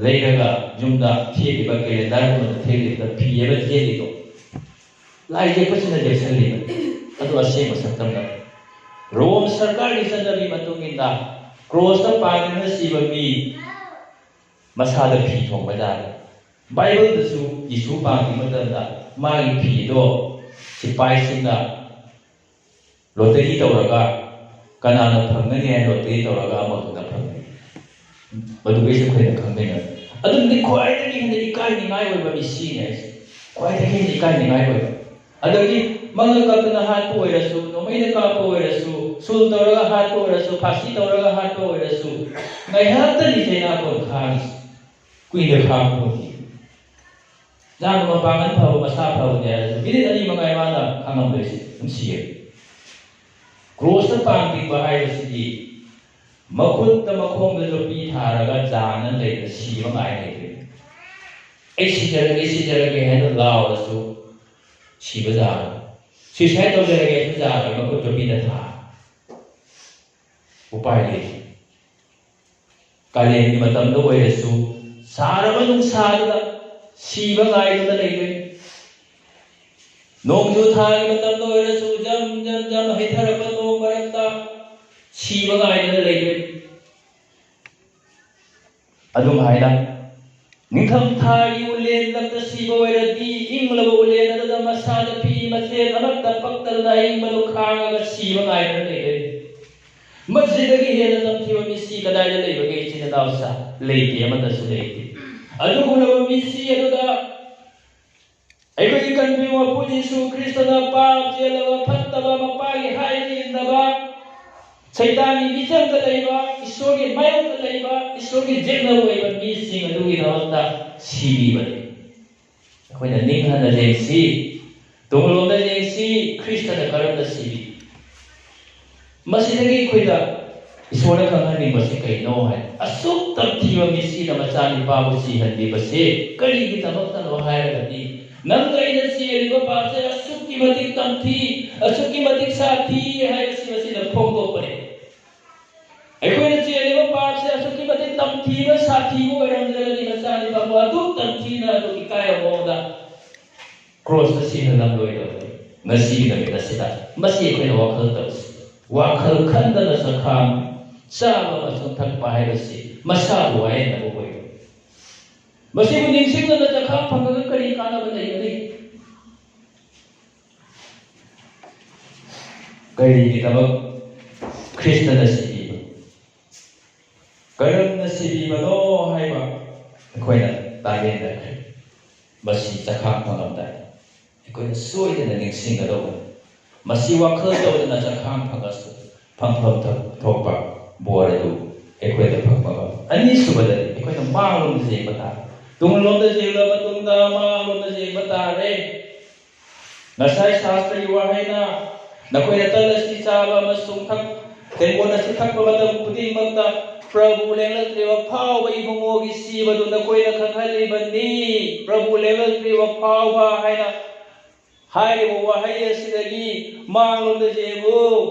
ꯂꯩꯔꯒ ꯌꯨꯝꯗ ꯊꯦꯠꯂꯤꯕ, ꯀꯦꯂꯦꯟꯗꯔꯒꯨꯝꯕꯗ ꯊꯦꯠꯂꯤꯕ ꯐꯤ ꯑꯃ ꯊꯦꯠꯂꯤꯗꯣ, ꯂꯥꯏ ꯌꯦꯛꯄꯁꯤꯅ ꯌꯦꯛꯁꯜꯂꯤꯕ꯫ ꯑꯗꯨ ꯑꯁꯦꯡꯕ ꯁꯛꯇꯝ ꯅꯠꯇꯦ꯫ ꯔꯣꯝ ꯁꯔꯀꯥꯔꯒꯤ ꯆꯠꯅꯕꯤ ꯃꯇꯨꯡ ꯏꯟꯅ ꯀ꯭ꯔꯣꯁꯇ ꯄꯥꯡꯗꯨꯅ ꯁꯤꯕ ꯃꯤ ꯃꯁꯥꯗ ꯐꯤ ꯊꯣꯡꯕ ꯌꯥꯗꯦ꯫ ꯕꯥꯏꯕꯜꯗꯁꯨ ꯖꯤꯁꯨ ꯄꯥꯡꯈꯤꯕ ꯃꯇꯝꯗ ꯃꯥꯒꯤ ꯐꯤꯗꯣ ꯁꯤꯐꯥꯏꯁꯤꯡꯅ ꯂꯣꯇꯔꯤ ꯇꯧꯔꯒ ꯀꯅꯥꯅ ꯐꯪꯒꯅꯤ ꯍꯥꯏꯅ ꯂꯣꯇꯔꯤ ꯇꯧꯔꯒ ꯑꯃꯈꯛꯅ ꯐꯪꯒꯅꯤ꯫ ꯃꯗꯨꯒꯩꯁꯨ ꯑꯩꯈꯣꯏꯅ ꯈꯪꯃꯤꯟꯅꯔꯦ꯫ ꯑꯗꯨꯅꯗꯤ ꯈ꯭ꯋꯥꯏꯗꯒꯤ ꯍꯦꯟꯅ ꯏꯀꯥꯏꯅꯤꯡꯉꯥꯏ ꯑꯣꯏꯕ ꯃꯤ ꯁꯤꯅꯤ ꯍꯥꯏꯁꯦ꯫ ꯈ꯭ꯋꯥꯏꯗꯒꯤ ꯍꯦꯟꯅ ꯏꯀꯥꯏꯅꯤꯡꯉꯥꯏ ꯑꯣꯏꯕ꯫ ꯑꯗꯒꯤ ꯃꯉꯛ ꯀꯛꯇꯅ ꯍꯥꯠꯄ ꯑꯣꯏꯔꯁꯨ, ꯅꯣꯡꯃꯩꯅ ꯀꯥꯞꯄ ꯑꯣꯏꯔꯁꯨ, ꯁꯨꯜ ꯇꯧꯔꯒ ꯍꯥꯠꯄ ꯑꯣꯏꯔꯁꯨ, ꯐꯥꯁꯤ ꯇꯧꯔꯒ ꯍꯥꯠꯄ ꯑꯣꯏꯔꯁꯨ, ꯉꯥꯏꯍꯥꯛꯇꯅꯤ ꯆꯩꯅꯥ ꯀꯣꯟ ꯈꯥꯡꯉꯤꯁꯦ꯫ ꯀꯨꯏꯅ ꯈꯥꯡꯕ ꯄꯣꯠꯇꯤ꯫ ꯌꯥꯝꯅ ꯃꯄꯥꯡꯒꯜ ꯐꯕ, ꯃꯁꯥ ꯐꯕꯅꯦ ꯍꯥꯏꯔꯁꯨ, ꯃꯤꯅꯤꯠ ꯑꯅꯤ ꯃꯉꯥꯏ ꯃꯥꯅ ꯈꯥꯡꯉꯝꯗꯣꯏꯁꯦ꯫ ꯑꯗꯨꯝ ꯁꯤꯔꯦ꯫ ꯀ꯭ꯔꯣꯁꯇ ꯄꯥꯡ ꯇꯤꯡꯕ ꯍꯥꯏꯕꯁꯤꯗꯤ ꯃꯈꯨꯠꯇ ꯃꯈꯣꯡꯗ ꯆꯣꯠꯄꯤ ꯊꯥꯔꯒ ꯖꯥꯅ ꯂꯩꯕ ꯁꯤꯕ ꯉꯥꯏ ꯂꯩꯕꯅꯤ꯫ "ꯑꯩ ꯁꯤꯖꯔꯒꯦ, ꯁꯤꯖꯔꯒꯦ" ꯍꯥꯏꯅ ꯂꯥꯎꯔꯁꯨ ꯁꯤꯕ ꯖꯥꯔꯣꯏ꯫ "ꯁꯨꯏꯁꯥꯏꯠ ꯇꯧꯖꯔꯒꯦ" ꯍꯥꯏꯁꯨ ꯖꯥꯔꯣꯏ, ꯃꯈꯨꯠ ꯆꯣꯠꯄꯤꯗ ꯊꯥ꯫ ꯎꯄꯥꯏ ꯂꯩꯇꯦ꯫ ꯀꯥꯂꯦꯟꯒꯤ ꯃꯇꯝꯗ ꯑꯣꯏꯔꯁꯨ ꯁꯥꯔꯕ ꯅꯨꯡꯁꯥꯗꯨꯗ ꯁꯤꯕ ꯉꯥꯏꯗꯨꯅ ꯂꯩꯗꯣꯏꯅꯤ꯫ ꯅꯣꯡꯖꯨ ꯊꯥꯒꯤ ꯃꯇꯝꯗ ꯑꯣꯏꯔꯁꯨ ꯍꯩꯊꯔꯛꯄ ꯅꯣꯡ ꯃꯔꯛꯇ ꯁꯤꯕ ꯉꯥꯏꯗꯅ ꯂꯩꯔꯦ꯫ ꯑꯗꯨꯝ ꯍꯥꯏꯅ ꯅꯤꯡꯊꯝꯊꯥꯒꯤ ꯎꯂꯦꯟ ꯂꯝꯗ ꯁꯤꯕ ꯑꯣꯏꯔꯗꯤ, ꯏꯪꯂꯕ ꯎꯂꯦꯟ ꯑꯗꯨꯗ ꯃꯁꯥꯗ ꯐꯤ ꯃꯆꯦꯠ ꯑꯃꯠꯇ ꯄꯛꯇꯗꯅ ꯑꯏꯪꯕꯗꯨ ꯈꯥꯡꯉꯒ ꯁꯤꯕ ꯉꯥꯏꯗꯨꯅ ꯂꯩꯔꯦ꯫ ꯃꯁꯤꯗꯒꯤ ꯍꯦꯟꯅ ꯇꯝꯊꯤꯕ ꯃꯤꯁꯤ ꯀꯗꯥꯏꯗ ꯂꯩꯕꯒꯦ? ꯏꯆꯤꯟ ꯏꯅꯥꯎꯁꯥ, ꯂꯩꯇꯦ, ꯑꯃꯠꯇꯁꯨ ꯂꯩꯇꯦ꯫ ꯑꯗꯨꯒꯨꯝꯂꯕ ꯃꯤꯁꯤ ꯑꯗꯨꯗ ꯑꯩꯈꯣꯏꯒꯤ ꯀꯟꯕꯤꯕ ꯃꯄꯨ ꯖꯤꯁꯨ ꯈ꯭ꯔꯤꯁꯇꯅ ꯄꯥꯞ ꯆꯦꯜꯂꯕ ꯐꯠꯇꯕ, ꯃꯄꯥꯒꯤ ꯍꯥꯏꯕ ꯏꯟꯗꯕ, ꯁꯩꯇꯥꯟꯒꯤ ꯃꯤꯆꯪꯗ ꯂꯩꯕ, ꯏꯁꯣꯔꯒꯤ ꯃꯥꯌꯣꯛꯇ ꯂꯩꯕ, ꯏꯁꯣꯔꯒꯤ ꯌꯦꯛꯅꯕ ꯑꯣꯏꯕ ꯃꯤꯁꯤꯡ ꯑꯗꯨꯒꯤꯗꯃꯛꯇ ꯁꯤꯕꯤꯕꯅꯤ꯫ ꯑꯩꯈꯣꯏꯅ ꯅꯤꯡꯍꯟꯅ ꯌꯦꯡꯁꯤ, ꯇꯨꯡꯂꯣꯝꯗ ꯌꯦꯡꯁꯤ, ꯈ꯭ꯔꯤꯁꯇꯅ ꯀꯔꯝꯅ ꯁꯤꯕꯤ? ꯃꯁꯤꯗꯒꯤ ꯑꯩꯈꯣꯏꯗ ꯏꯁꯣꯔꯅ ꯈꯪꯍꯟꯅꯤꯡꯕꯁꯤ ꯀꯩꯅꯣ ꯍꯥꯏ, ꯑꯁꯨꯛ ꯇꯝꯊꯤꯕ ꯃꯤꯁꯤꯅ ꯃꯆꯥꯅꯤꯄꯥꯕꯨ ꯁꯤꯍꯟꯕꯤꯕꯁꯦ ꯀꯔꯤꯒꯤꯗꯃꯛꯇꯅꯣ ꯍꯥꯏꯔꯒꯗꯤ, ꯅꯪꯒ ꯑꯩꯅ ꯆꯦꯜꯂꯤꯕ ꯄꯥꯞꯁꯦ ꯑꯁꯨꯛꯀꯤ ꯃꯇꯤꯛ ꯇꯝꯊꯤ, ꯑꯁꯨꯛꯀꯤ ꯃꯇꯤꯛ ꯁꯥꯊꯤ ꯍꯥꯏꯕꯁꯤ ꯃꯁꯤꯅ ꯐꯣꯡꯗꯣꯛꯄꯅꯦ꯫ ꯑꯩꯈꯣꯏꯅ ꯆꯦꯜꯂꯤꯕ ꯄꯥꯞꯁꯦ ꯑꯁꯨꯛꯀꯤ ꯃꯇꯤꯛ ꯇꯝꯊꯤꯕ, ꯁꯥꯊꯤꯕ ꯑꯣꯏꯔꯝꯗ꯭ꯔꯒꯗꯤ ꯃꯆꯥꯅꯤꯄꯥꯕꯨ ꯑꯗꯨꯛ ꯇꯝꯊꯤꯅ, ꯑꯗꯨꯛ ꯏꯀꯥꯏꯕ ꯃꯑꯣꯡꯗ ꯀ꯭ꯔꯣꯁꯇ ꯁꯤꯍꯜꯂꯝꯂꯣꯏꯗꯕꯅꯤ꯫ ꯉꯁꯤꯒꯤ ꯅꯨꯃꯤꯠ ꯑꯁꯤꯗ ꯃꯁꯤ ꯑꯩꯈꯣꯏꯅ ꯋꯥꯈꯜ ꯇꯧꯁꯤ꯫ ꯋꯥꯈꯜ ꯈꯟꯗꯅ ꯆꯈꯥꯡ ꯆꯥꯕ ꯑꯃꯁꯨꯡ ꯊꯛꯄ ꯍꯥꯏꯕꯁꯤ ꯃꯁꯥꯕꯨ ꯋꯥꯌꯦꯟꯅꯕ ꯑꯣꯏꯔꯣꯏ꯫ ꯃꯁꯤꯕꯨ ꯅꯤꯡꯁꯤꯡꯗꯅ ꯆꯈꯥꯡ ꯐꯪꯉꯒ ꯀꯔꯤ ꯀꯥꯟꯅꯕ ꯂꯩꯒꯅꯤ? ꯀꯔꯤꯒꯤꯗꯃꯛ ꯈ꯭ꯔꯤꯁꯇꯅ ꯁꯤꯕꯤꯕ? ꯀꯔꯝꯅ ꯁꯤꯕꯤꯕꯅꯣ ꯍꯥꯏꯕ ꯑꯩꯈꯣꯏꯅ ꯇꯥꯃꯤꯟꯅꯈ꯭ꯔꯦ꯫ ꯃꯁꯤ ꯆꯈꯥꯡ ꯐꯪꯉꯝꯗꯥꯏ ꯑꯩꯈꯣꯏꯅ ꯁꯣꯏꯗꯅ ꯅꯤꯡꯁꯤꯡꯒꯗꯧꯕꯅꯤ꯫ ꯃꯁꯤ ꯋꯥꯈꯜ ꯇꯧꯗꯅ ꯆꯈꯥꯡ ꯐꯪꯉꯁꯨ, ꯐꯪꯐꯝ ꯊꯣꯛ-, ꯊꯣꯛꯄ ꯕꯣꯔ ꯑꯗꯨ ꯑꯩꯈꯣꯏꯗ ꯐꯪꯕ ꯉꯝꯃꯤ꯫ ꯑꯅꯤꯁꯨꯕꯗꯗꯤ ꯑꯩꯈꯣꯏꯅ ꯃꯥꯡꯂꯣꯝꯗ ꯌꯦꯡꯕ ꯇꯥꯔꯦ꯫ ꯇꯨꯡꯂꯣꯝꯗ ꯌꯦꯡꯂꯕ ꯃꯇꯨꯡꯗ ꯃꯥꯡꯂꯣꯝꯗ ꯌꯦꯡꯕ ꯇꯥꯔꯦ꯫ ꯉꯁꯥꯏ ꯁꯥꯁꯇ꯭ꯔꯒꯤ ꯋꯥꯍꯩꯅ, "ꯅꯈꯣꯏꯅ ꯇꯜ ꯑꯁꯤ ꯆꯥꯕ ꯑꯃꯁꯨꯡ ꯊꯛ-, ꯇꯦꯡꯀꯣꯠ ꯑꯁꯤ ꯊꯛꯄ ꯃꯇꯝ ꯈꯨꯗꯤꯡꯃꯛꯇ ꯄ꯭ꯔꯚꯨ ꯂꯦꯡꯂꯛꯇ꯭ꯔꯤꯕ ꯐꯥꯎꯕ ꯏꯕꯨꯡꯉꯣꯒꯤ ꯁꯤꯕꯗꯨ ꯅꯈꯣꯏꯅ ꯈꯪꯍꯜꯂꯤꯕꯅꯤ꯫" ꯄ꯭ꯔꯚꯨ ꯂꯦꯡꯂꯛꯇ꯭ꯔꯤꯕ ꯐꯥꯎꯕ ꯍꯥꯏꯅ ꯍꯥꯏꯔꯤꯕ ꯋꯥꯍꯩ ꯑꯁꯤꯗꯒꯤ ꯃꯥꯡꯂꯣꯝꯗ ꯌꯦꯡꯉꯨ,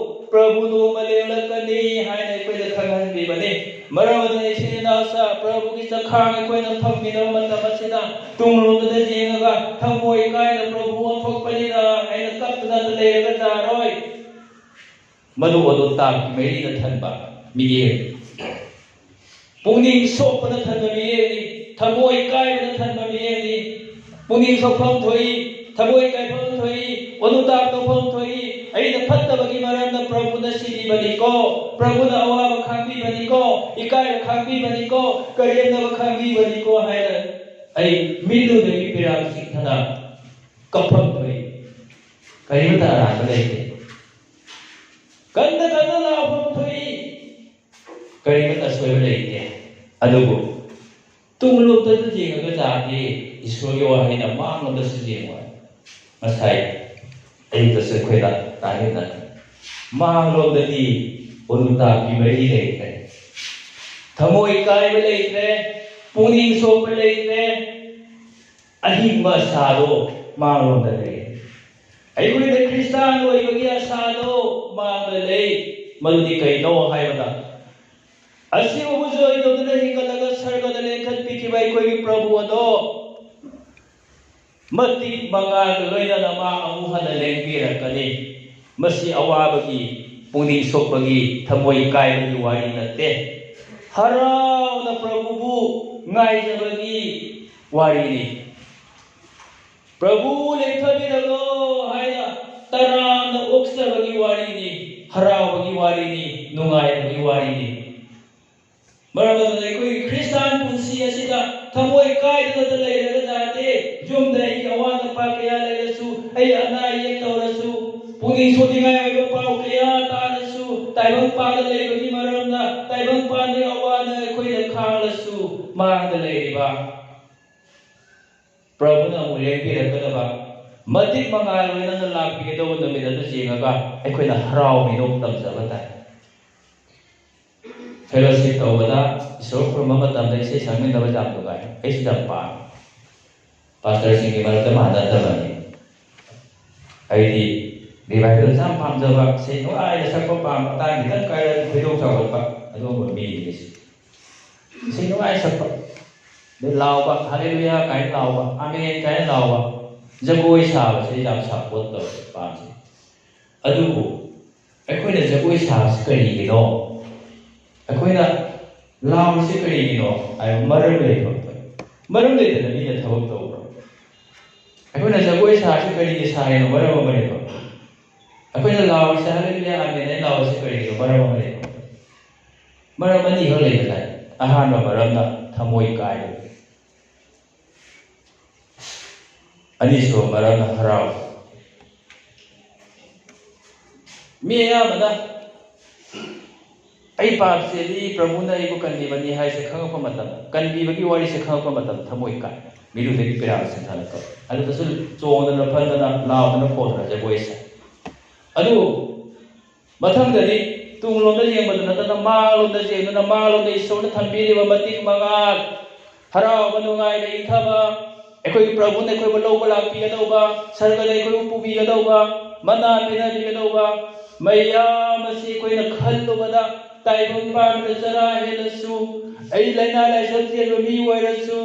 ꯄ꯭ꯔꯚꯨ ꯅꯣꯡꯃ ꯂꯦꯡꯂꯛꯀꯅꯤ ꯍꯥꯏꯅ ꯑꯩꯈꯣꯏꯗ ꯈꯪꯍꯟꯕꯤꯕꯅꯤ꯫ ꯃꯔꯝ ꯑꯗꯨꯅ ꯏꯆꯤꯟ ꯏꯅꯥꯎꯁꯥ, ꯄ꯭ꯔꯚꯨꯒꯤ ꯆꯈꯥꯡ ꯑꯩꯈꯣꯏꯅ ꯐꯪꯃꯤꯟꯅꯕ ꯃꯇꯝ ꯑꯁꯤꯗ ꯇꯨꯡꯂꯣꯝꯗ ꯌꯦꯡꯉꯒ ꯊꯃꯣꯏ ꯀꯥꯏꯅ ꯄ꯭ꯔꯚꯨ ꯑꯣꯟꯊꯣꯛꯄꯅꯤꯅ ꯍꯥꯏꯅ ꯀꯞꯇꯅ ꯂꯩꯔꯒ ꯌꯥꯔꯣꯏ꯫ ꯃꯗꯨ ꯑꯣꯅꯨꯇꯥꯞꯀꯤ ꯃꯩꯔꯤꯅ ꯊꯟꯕ ꯃꯤꯠꯌꯦꯡ, ꯄꯨꯛꯅꯤꯡ ꯁꯣꯛꯄꯅ ꯊꯟꯕ ꯃꯤꯠꯌꯦꯡꯅꯤ, ꯊꯃꯣꯏ ꯀꯥꯏꯕꯅ ꯊꯟꯕ ꯃꯤꯠꯌꯦꯡꯅꯤ꯫ ꯄꯨꯛꯅꯤꯡ ꯁꯣꯛꯐꯝ ꯊꯣꯛꯏ, ꯊꯃꯣꯏ ꯀꯥꯏꯐꯝ ꯊꯣꯛꯏ, ꯑꯣꯅꯨꯇꯥꯞ ꯇꯧꯐꯝ ꯊꯣꯛꯏ꯫ ꯑꯩꯅ ꯐꯠꯇꯕꯒꯤ ꯃꯔꯝꯅ ꯄ꯭ꯔꯚꯨꯅ ꯁꯤꯕꯤꯕꯅꯤꯀꯣ, ꯄ꯭ꯔꯚꯨꯅ ꯑꯋꯥꯕ ꯈꯥꯡꯕꯤꯕꯅꯤꯀꯣ, ꯏꯀꯥꯏꯕ ꯈꯥꯡꯕꯤꯕꯅꯤꯀꯣ, ꯀꯔꯦꯝꯅꯕ ꯈꯥꯡꯕꯤꯕꯅꯤꯀꯣ ꯍꯥꯏꯅ ꯑꯩ ꯃꯤꯠꯂꯨꯗꯒꯤ ꯄꯤꯔꯥꯡ ꯆꯤꯛꯊꯅ ꯀꯞꯐꯝ ꯊꯣꯛꯏ꯫ ꯀꯔꯤꯃꯇ ꯑꯔꯥꯟꯕ ꯂꯩꯇꯦ꯫ ꯀꯟꯅ ꯀꯟꯅ ꯂꯥꯎꯐꯝ ꯊꯣꯛꯏ꯫ ꯀꯔꯤꯃꯇ ꯑꯁꯣꯏꯕ ꯂꯩꯇꯦ꯫ ꯑꯗꯨꯕꯨ ꯇꯨꯡꯂꯣꯝꯗꯁꯨ ꯌꯦꯡꯉꯒ ꯇꯥꯔꯗꯤ ꯏꯁꯣꯔꯒꯤ ꯋꯥꯍꯩꯅ ꯃꯥꯡꯂꯣꯝꯗꯁꯨ ꯌꯦꯡꯉꯣ꯫ ꯉꯁꯥꯏ ꯑꯌꯨꯛꯇꯁꯨ ꯑꯩꯈꯣꯏꯅ ꯇꯥꯃꯤꯟꯅ ꯃꯥꯡꯂꯣꯝꯗꯗꯤ ꯑꯣꯅꯨꯇꯥꯞꯀꯤ ꯃꯩꯔꯤ ꯂꯩꯈ꯭ꯔꯦ꯫ ꯊꯃꯣꯏ ꯀꯥꯏꯕ ꯂꯩꯈ꯭ꯔꯦ, ꯄꯨꯛꯅꯤꯡ ꯁꯣꯛꯄ ꯂꯩꯈ꯭ꯔꯦ, ꯑꯍꯤꯡꯕ ꯑꯁꯥꯗꯣ ꯃꯥꯡꯂꯣꯝꯗ ꯂꯩ꯫ ꯑꯩꯈꯣꯏꯅ ꯈ꯭ꯔꯤꯁꯇꯥꯟ ꯑꯣꯏꯕꯒꯤ ꯑꯁꯥꯗꯣ ꯃꯥꯡꯗ ꯂꯩ꯫ ꯃꯗꯨꯗꯤ ꯀꯩꯅꯣ ꯍꯥꯏꯕꯗ, ꯑꯁꯤꯕꯕꯨ ꯖꯣꯏ ꯇꯧꯗꯨꯅ ꯍꯤꯡꯒꯠꯂꯒ ꯁꯔꯒꯗ ꯂꯦꯡꯈꯠꯄꯤꯈꯤꯕ ꯑꯩꯈꯣꯏꯒꯤ ꯄ꯭ꯔꯚꯨ ꯑꯗꯣ ꯃꯇꯤꯛ ꯃꯉꯥꯜꯒ ꯂꯣꯏꯅꯅ ꯃꯥ ꯑꯃꯨꯛ ꯍꯟꯅ ꯂꯦꯡꯕꯤꯔꯛꯀꯅꯤ꯫ ꯃꯁꯤ ꯑꯋꯥꯕꯒꯤ, ꯄꯨꯛꯅꯤꯡ ꯁꯣꯛꯄꯒꯤ, ꯊꯃꯣꯏ ꯀꯥꯏꯕꯒꯤ ꯋꯥꯔꯤ ꯅꯠꯇꯦ꯫ ꯍꯔꯥꯎꯅ ꯄ꯭ꯔꯚꯨꯕꯨ ꯉꯥꯏꯖꯕꯒꯤ ꯋꯥꯔꯤꯅꯤ꯫ ꯄ꯭ꯔꯚꯨ ꯂꯦꯡꯊꯕꯤꯔꯛꯂꯣ ꯍꯥꯏꯅ ꯇꯔꯥꯝꯅ ꯑꯣꯛꯆꯕꯒꯤ ꯋꯥꯔꯤꯅꯤ, ꯍꯔꯥꯎꯕꯒꯤ ꯋꯥꯔꯤꯅꯤ, ꯅꯨꯡꯉꯥꯏꯕꯒꯤ ꯋꯥꯔꯤꯅꯤ꯫ ꯃꯔꯝ ꯑꯗꯨꯅ ꯑꯩꯈꯣꯏꯒꯤ ꯈ꯭ꯔꯤꯁꯇꯥꯟ ꯄꯨꯟꯁꯤ ꯑꯁꯤꯗ ꯊꯃꯣꯏ ꯀꯥꯏꯗꯅꯇ ꯂꯩꯔꯒ ꯌꯥꯗꯦ꯫ ꯌꯨꯝꯗ ꯑꯩꯒꯤ ꯑꯋꯥ ꯑꯄꯥ ꯀꯌꯥ ꯂꯩꯔꯁꯨ, ꯑꯩ ꯑꯅꯥ ꯑꯌꯦꯛ ꯇꯧꯔꯁꯨ, ꯄꯨꯛꯅꯤꯡ ꯁꯣꯛꯅꯤꯡꯉꯥꯏ ꯑꯣꯏꯕ ꯄꯥꯎ ꯀꯌꯥ ꯇꯥꯔꯁꯨ, ꯇꯥꯏꯕꯪꯄꯥꯟꯗ ꯂꯩꯕꯒꯤ ꯃꯔꯝꯅ ꯇꯥꯏꯕꯪꯄꯥꯟꯒꯤ ꯑꯋꯥꯅ ꯑꯩꯈꯣꯏꯅ ꯈꯥꯡꯂꯁꯨ, ꯃꯥꯡꯗ ꯂꯩꯔꯤꯕ ꯄ꯭ꯔꯚꯨꯅ ꯑꯃꯨꯛ ꯂꯦꯡꯕꯤꯔꯛꯀꯗꯕ, ꯃꯇꯤꯛ ꯃꯉꯥꯜ ꯑꯣꯏꯅ ꯂꯥꯛꯄꯤꯒꯗꯧꯕ ꯅꯨꯃꯤꯠ ꯑꯗꯨ ꯌꯦꯡꯉꯒ ꯑꯩꯈꯣꯏꯅ ꯍꯔꯥꯎ ꯃꯤꯅꯣꯛ ꯇꯝꯖꯕ ꯇꯥꯏ꯫ ꯐꯦꯂꯣꯁꯤꯞ ꯇꯧꯕꯗ, ꯏꯁꯣꯔ ꯈꯨꯔꯨꯝꯕ ꯃꯇꯝꯗ ꯏꯁꯩ ꯁꯛꯃꯤꯟꯅꯕ ꯌꯥꯝ ꯅꯨꯡꯉꯥꯏ꯫ ꯑꯩꯁꯨ ꯌꯥꯝ ꯄꯥꯝꯃꯤ꯫ ꯄꯥꯁꯇꯔꯁꯤꯡꯒꯤ ꯃꯔꯛꯇ ꯃꯥꯟꯅꯗꯕꯅꯤ꯫ ꯑꯩꯗꯤ ꯔꯤꯚꯥꯏꯕꯦꯜꯁꯦ ꯌꯥꯝ ꯄꯥꯝꯖꯕ, ꯏꯁꯩ ꯅꯨꯡꯉꯥꯏꯅ ꯁꯛꯄ ꯄꯥꯝꯕ, ꯇꯥꯡ ꯈꯤꯇꯪ ꯀꯥꯏꯔꯗꯤ ꯈꯣꯏꯗꯧ ꯁꯥꯎꯒꯠꯄ, ꯑꯗꯨꯒꯨꯝꯕ ꯃꯤꯅꯤ ꯑꯩꯁꯦ꯫ ꯏꯁꯩ ꯅꯨꯡꯉꯥꯏꯅ ꯁꯛꯄ, ꯑꯗꯩ ꯂꯥꯎꯕ, "ꯍꯥꯂꯦꯂꯨꯌꯥ" ꯀꯥꯏꯅ ꯂꯥꯎꯕ, "ꯑꯥꯃꯦꯟ" ꯀꯥꯏꯅ ꯂꯥꯎꯕ, ꯖꯒꯣꯏ ꯁꯥꯕꯁꯦ ꯌꯥꯝ ꯁꯞꯄꯣꯔꯠ ꯇꯧꯋꯦ, ꯄꯥꯝꯖꯩ꯫ ꯑꯗꯨꯕꯨ ꯑꯩꯈꯣꯏꯅ ꯖꯒꯣꯏ ꯁꯥꯕꯁꯤ ꯀꯔꯤꯒꯤꯅꯣ? ꯑꯩꯈꯣꯏꯅ ꯂꯥꯎꯔꯤꯁꯤ ꯀꯔꯤꯒꯤꯅꯣ ꯍꯥꯏꯕ ꯃꯔꯝ ꯂꯩꯕ꯫ ꯃꯔꯝ ꯂꯩꯇꯅ ꯃꯤꯅ ꯊꯕꯛ ꯇꯧꯕ꯭ꯔꯣ? ꯑꯩꯈꯣꯏꯅ ꯖꯒꯣꯏ ꯁꯥꯔꯤꯁꯤ ꯀꯔꯤꯒꯤ ꯁꯥꯔꯤꯅꯣ? ꯃꯔꯝ ꯑꯃ ꯂꯩꯕ꯫ ꯑꯩꯈꯣꯏꯅ ꯂꯥꯎꯔꯤꯁꯤ ꯍꯜꯂꯦꯂꯨꯌꯥ ꯑꯥꯃꯦꯟ ꯑꯩꯅ ꯂꯥꯎꯔꯤꯁꯤ ꯀꯔꯤꯒꯤꯅꯣ? ꯃꯔꯝ ꯑꯃ ꯂꯩꯕ꯫ ꯃꯔꯝ ꯑꯅꯤꯈꯛ ꯂꯩꯕ ꯇꯥꯏ꯫ ꯑꯍꯥꯟꯕ ꯃꯔꯝꯅ ꯊꯃꯣꯏ ꯀꯥꯏꯕ꯫ ꯑꯅꯤꯁꯨꯕ ꯃꯔꯝꯅ ꯍꯔꯥꯎ꯫ ꯃꯤ ꯑꯌꯥꯝꯕꯅ "ꯑꯩ ꯄꯥꯞ ꯆꯦꯜꯂꯤ, ꯄ꯭ꯔꯚꯨꯅ ꯑꯩꯕꯨ ꯀꯟꯕꯤꯕꯅꯤ" ꯍꯥꯏꯁꯦ ꯈꯪꯉꯛꯄ ꯃꯇꯝ, ꯀꯟꯕꯤꯕꯒꯤ ꯋꯥꯔꯤꯁꯦ ꯈꯪꯉꯛꯄ ꯃꯇꯝ ꯊꯃꯣꯏ ꯀꯥꯏ꯫ ꯃꯤꯔꯨꯗꯒꯤ ꯄꯤꯔꯥꯡ ꯁꯤꯟꯊꯥꯅ ꯀꯧꯏ꯫ ꯑꯗꯨꯗꯁꯨ ꯆꯣꯡꯗꯅ ꯐꯟꯗꯅ ꯂꯥꯎꯗꯅ ꯈꯣꯡꯗꯅ ꯖꯒꯣꯏ ꯁꯥꯏ꯫ ꯑꯗꯨ ꯃꯊꯪꯗꯗꯤ ꯇꯨꯡꯂꯣꯝꯗ ꯌꯦꯡꯕꯗ ꯅꯠꯇꯅ ꯃꯥꯡꯂꯣꯝꯗ ꯌꯦꯡꯗꯨꯅ ꯃꯥꯡꯂꯣꯝꯗ ꯏꯁꯣꯔꯅ ꯊꯝꯕꯤꯔꯤꯕ ꯃꯇꯤꯛ ꯃꯉꯥꯜ, ꯍꯔꯥꯎꯕ, ꯅꯨꯡꯉꯥꯏꯕ, ꯏꯪꯊꯕ, ꯑꯩꯈꯣꯏꯒꯤ ꯄ꯭ꯔꯚꯨꯅ ꯑꯩꯈꯣꯏꯕꯨ ꯂꯧꯕ ꯂꯥꯛꯄꯤꯒꯗꯧꯕ, ꯁꯔꯒꯗ ꯑꯩꯈꯣꯏꯕꯨ ꯄꯨꯕꯤꯒꯗꯧꯕ, ꯃꯅꯥ ꯄꯤꯅꯕꯤꯒꯗꯧꯕ ꯃꯌꯥꯝ ꯑꯁꯤ ꯑꯩꯈꯣꯏꯅ ꯈꯜꯂꯨꯕꯗ, ꯇꯥꯏꯕꯪ ꯄꯥꯟꯕꯗ ꯆꯔꯥ ꯍꯦꯜꯂꯁꯨ, ꯑꯩ ꯂꯥꯏꯅꯥ ꯂꯥꯏꯁꯠ ꯆꯦꯟꯕ ꯃꯤ ꯑꯣꯏꯔꯁꯨ,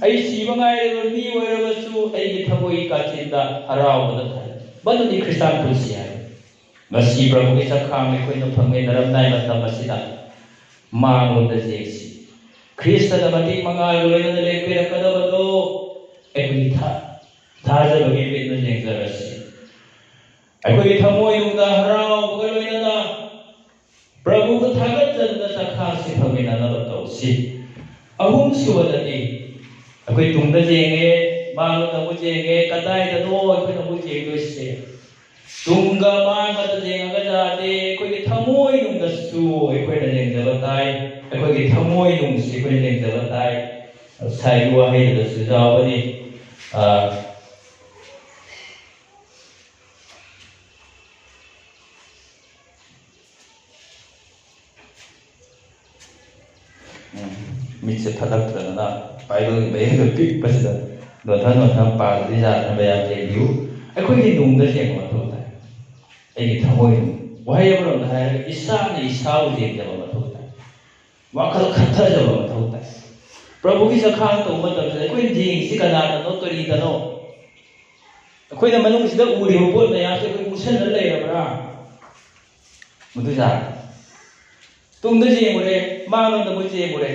ꯑꯩ ꯁꯤꯕ ꯉꯥꯏꯔꯕ ꯃꯤ ꯑꯣꯏꯔꯕꯁꯨ, ꯑꯩꯒꯤ ꯊꯃꯣꯏ ꯀꯥꯆꯤꯟꯗ ꯍꯔꯥꯎꯕꯅ ꯊꯜꯂꯤ꯫ ꯃꯗꯨꯗꯤ ꯈ꯭ꯔꯤꯁꯇꯥꯟ ꯄꯨꯟꯁꯤ ꯍꯥꯏꯕꯅꯤ꯫ ꯉꯁꯤ ꯄ꯭ꯔꯚꯨꯒꯤ ꯆꯈꯥꯡ ꯑꯩꯈꯣꯏꯅ ꯐꯪꯃꯤꯟꯅꯔꯝꯗꯥꯏ ꯃꯇꯝ ꯑꯁꯤꯗ ꯃꯥꯡꯂꯣꯝꯗ ꯌꯦꯡꯁꯤ꯫ ꯈ꯭ꯔꯤꯁꯇꯅ ꯃꯇꯤꯛ ꯃꯉꯥꯜꯒ ꯂꯣꯏꯅꯅ ꯂꯦꯡꯕꯤꯔꯛꯀꯗꯕꯗꯣ ꯑꯩꯈꯣꯏꯒꯤ ꯊꯥ-, ꯊꯥꯖꯕꯒꯤ ꯃꯤꯠꯅ ꯌꯦꯡꯖꯔꯁꯤ꯫ ꯑꯩꯈꯣꯏꯒꯤ ꯊꯃꯣꯏꯅꯨꯡꯗ ꯍꯔꯥꯎꯕꯒ ꯂꯣꯏꯅꯅ ꯄ꯭ꯔꯚꯨꯕꯨ ꯊꯥꯒꯠꯆꯗꯨꯅ ꯆꯈꯥꯡꯁꯤ ꯐꯪꯃꯤꯟꯅꯅꯕ ꯇꯧꯁꯤ꯫ ꯑꯍꯨꯝꯁꯨꯕꯗꯗꯤ, ꯑꯩꯈꯣꯏ ꯇꯨꯡꯗ ꯌꯦꯡꯉꯦ, ꯃꯥꯡꯂꯣꯝꯗ ꯑꯃꯨꯛ ꯌꯦꯡꯉꯦ, ꯀꯗꯥꯏꯗꯅꯣ ꯑꯩꯈꯣꯏꯅ ꯑꯃꯨꯛ ꯌꯦꯡꯗꯣꯏꯁꯦ? ꯇꯨꯡꯒ ꯃꯥꯡꯒꯗ ꯌꯦꯡꯉꯒ ꯌꯥꯗꯦ, ꯑꯩꯈꯣꯏꯒꯤ ꯊꯃꯣꯏꯅꯨꯡꯗꯁꯨ ꯑꯩꯈꯣꯏꯅ ꯌꯦꯡꯖꯕ ꯇꯥꯏ꯫ ꯑꯩꯈꯣꯏꯒꯤ ꯊꯃꯣꯏꯅꯨꯡꯁꯤ ꯑꯩꯈꯣꯏꯅ ꯌꯦꯡꯖꯕ ꯇꯥꯏ꯫ ꯉꯁꯥꯏꯒꯤ ꯋꯥꯍꯩꯗꯨꯗꯁꯨ ꯌꯥꯎꯕꯅꯤ꯫ ꯑ, ꯎꯝ, ꯃꯤꯠꯁꯦ ꯐꯠꯂꯛꯇꯗꯅ ꯕꯥꯏꯕꯜꯒꯤ ꯃꯌꯦꯛꯇꯣ ꯄꯤꯛꯄꯁꯤꯗ ꯅꯣꯟꯊ ꯅꯣꯟꯊ ꯄꯥꯗ꯭ꯔꯗꯤ ꯌꯥꯗꯅ ꯃꯌꯥꯝ ꯌꯦꯡꯕꯤꯌꯨ꯫ ꯑꯩꯈꯣꯏꯒꯤ ꯅꯨꯡꯗ ꯌꯦꯡꯕ ꯃꯊꯧ ꯇꯥꯏ꯫ ꯑꯩꯒꯤ ꯊꯃꯣꯏꯅꯨꯡ꯫ ꯋꯥꯍꯩ ꯑꯃꯔꯣꯝꯗ ꯍꯥꯏꯔꯒ ꯏꯁꯥꯅ ꯏꯁꯥꯕꯨ ꯌꯦꯡꯖꯕ ꯃꯊꯧ ꯇꯥꯏ꯫ ꯋꯥꯈꯜ ꯈꯟꯊꯖꯕ ꯃꯊꯧ ꯇꯥꯏ꯫ ꯄ꯭ꯔꯚꯨꯒꯤ ꯆꯈꯥꯡ ꯇꯧꯕ ꯃꯇꯝꯗ ꯑꯩꯈꯣꯏꯅ ꯌꯦꯡꯉꯤꯁꯤ ꯀꯅꯥꯗꯅꯣ, ꯀꯔꯤꯗꯅꯣ? ꯑꯩꯈꯣꯏꯅ ꯃꯅꯨꯡꯁꯤꯗ ꯎꯔꯤꯕ ꯄꯣꯠ ꯃꯌꯥꯝꯁꯦ ꯑꯩꯈꯣꯏ ꯃꯨꯠꯁꯟꯅ ꯂꯩꯔꯕ꯭ꯔꯥ? ꯃꯗꯨ ꯌꯥꯔꯦ꯫ ꯇꯨꯡꯗ ꯌꯦꯡꯉꯨꯔꯦ, ꯃꯥꯡꯂꯣꯝꯗ ꯑꯃꯨꯛ ꯌꯦꯡꯉꯨꯔꯦ,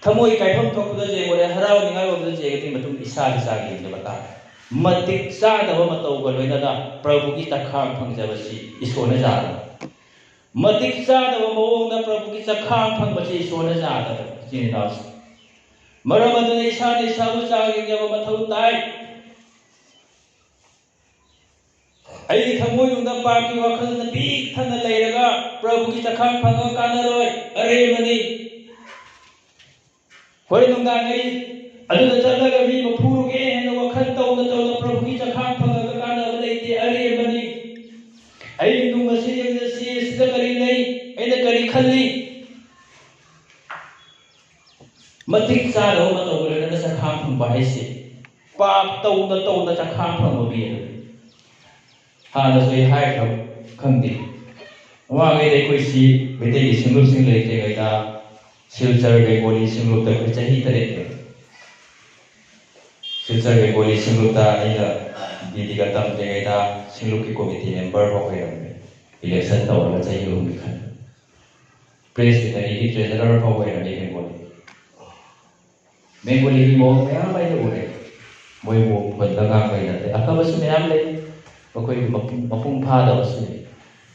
ꯊꯃꯣꯏ ꯀꯥꯏꯐꯝ ꯊꯣꯛꯄꯗ ꯌꯦꯡꯉꯨꯔꯦ, ꯍꯔꯥꯎꯅꯤꯡꯉꯥꯏ ꯑꯣꯏꯕꯗ ꯌꯦꯡꯉꯗꯤ ꯃꯇꯨꯡ ꯏꯁꯥꯒꯤ ꯆꯥꯡ ꯌꯦꯡꯗꯕ ꯇꯥꯔꯦ꯫ ꯃꯇꯤꯛ ꯆꯥꯗꯕ ꯃꯇꯧꯒ ꯂꯣꯏꯅꯅ ꯄ꯭ꯔꯚꯨꯒꯤ ꯆꯈꯥꯡ ꯐꯪꯖꯕꯁꯤ ꯏꯁꯣꯔꯅ ꯌꯥꯗꯕ꯫ ꯃꯇꯤꯛ ꯆꯥꯗꯕ ꯃꯑꯣꯡꯗ ꯄ꯭ꯔꯚꯨꯒꯤ ꯆꯈꯥꯡ ꯐꯪꯕꯁꯤ ꯏꯁꯣꯔꯅ ꯌꯥꯗꯕ꯫ ꯏꯆꯤꯟ ꯏꯅꯥꯎꯁꯤꯡ, ꯃꯔꯝ ꯑꯗꯨꯅ ꯏꯁꯥꯅ ꯏꯁꯥꯕꯨ ꯆꯥꯡ ꯌꯦꯡꯖꯕ ꯃꯊꯧ ꯇꯥꯏ꯫ ꯑꯩꯒꯤ ꯊꯃꯣꯏꯅꯨꯡꯗ ꯄꯥꯞꯀꯤ ꯋꯥꯈꯜꯅ ꯄꯤꯛ ꯊꯟꯅ ꯂꯩꯔꯒ ꯄ꯭ꯔꯚꯨꯒꯤ ꯆꯈꯥꯡ ꯐꯪꯉꯒ ꯀꯥꯟꯅꯔꯣꯏ, ꯑꯔꯦꯝꯕꯅꯤ꯫ ꯍꯣꯔꯦꯟ ꯅꯨꯡꯗꯥꯡ ꯑꯩ ꯑꯗꯨꯗ ꯆꯠꯂꯒ ꯃꯤ ꯑꯃ ꯐꯨꯔꯨꯒꯦ ꯍꯥꯏꯅ ꯋꯥꯈꯜ ꯇꯧꯅ ꯇꯧꯅ ꯄ꯭ꯔꯚꯨꯒꯤ ꯆꯈꯥꯡ ꯐꯪꯉꯒ ꯀꯥꯟꯅꯕ ꯂꯩꯇꯦ, ꯑꯔꯦꯝꯕꯅꯤ꯫ ꯑꯩ ꯅꯨꯡ ꯑꯁꯤ ꯌꯦꯡꯖꯁꯤ, ꯑꯁꯤꯗ ꯀꯔꯤ ꯂꯩ, ꯑꯩꯅ ꯀꯔꯤ ꯈꯜꯂꯤ? ꯃꯇꯤꯛ ꯆꯥꯗꯕ ꯃꯇꯧꯒ ꯂꯣꯏꯅꯅ ꯆꯈꯥꯡ ꯐꯪꯕ ꯍꯥꯏꯁꯦ ꯄꯥꯞ ꯇꯧꯅ ꯇꯧꯅ ꯆꯈꯥꯡ ꯐꯪꯕ ꯃꯤ ꯑꯗꯨꯅꯤ꯫ ꯍꯥꯟꯅꯁꯨ ꯑꯩ ꯍꯥꯏꯈ꯭ꯔꯕ ꯈꯪꯗꯦ, ꯃꯃꯥꯡꯉꯩꯗ ꯑꯩꯈꯣꯏꯁꯤ ꯃꯩꯇꯩꯒꯤ ꯁꯤꯡꯂꯨꯞꯁꯤꯡ ꯂꯩꯇ꯭ꯔꯤꯉꯩꯗ ꯁꯤꯜꯆꯔ ꯕꯦꯡꯒꯣꯂꯤ ꯁꯤꯡꯂꯨꯞꯇ ꯑꯩꯈꯣꯏ ꯆꯍꯤ ꯇꯔꯦꯠ ꯂꯩ꯫ ꯁꯤꯜꯆꯔ ꯕꯦꯡꯒꯣꯂꯤ ꯁꯤꯡꯂꯨꯞꯇ ꯑꯩꯅ ꯕꯤ ꯗꯤꯒ ꯇꯝꯗ꯭ꯔꯤꯉꯩꯗ ꯁꯤꯡꯂꯨꯞꯀꯤ ꯀꯣꯃꯤꯇꯤ ꯃꯦꯝꯕꯔ ꯐꯥꯎ ꯑꯣꯏꯔꯝꯃꯦ꯫ ꯏꯂꯦꯛꯁꯟ ꯇꯧꯔꯒ ꯆꯍꯤ ꯑꯍꯨꯝꯒꯤ ꯈꯟꯕ꯫ ꯄ꯭ꯔꯦꯁꯕꯤꯇꯔꯤꯒꯤ ꯇ꯭ꯔꯦꯖꯔꯔ ꯐꯥꯎ ꯑꯣꯏꯔꯝꯃꯤ ꯕꯦꯡꯒꯣꯂꯤ꯫ ꯕꯦꯡꯒꯣꯂꯤꯒꯤ ꯃꯑꯣꯡ ꯃꯌꯥꯝ ꯑꯩꯅ ꯎꯔꯦ꯫ ꯃꯣꯏꯕꯨ ꯍꯨꯟꯕ ꯉꯥꯡꯕꯩ ꯅꯠꯇꯦ, ꯑꯐꯕꯁꯨ ꯃꯌꯥꯝ ꯂꯩ, ꯃꯈꯣꯏꯒꯤ ꯃꯄꯨꯡ, ꯃꯄꯨꯡ ꯐꯥꯗꯕꯁꯨ ꯂꯩ꯫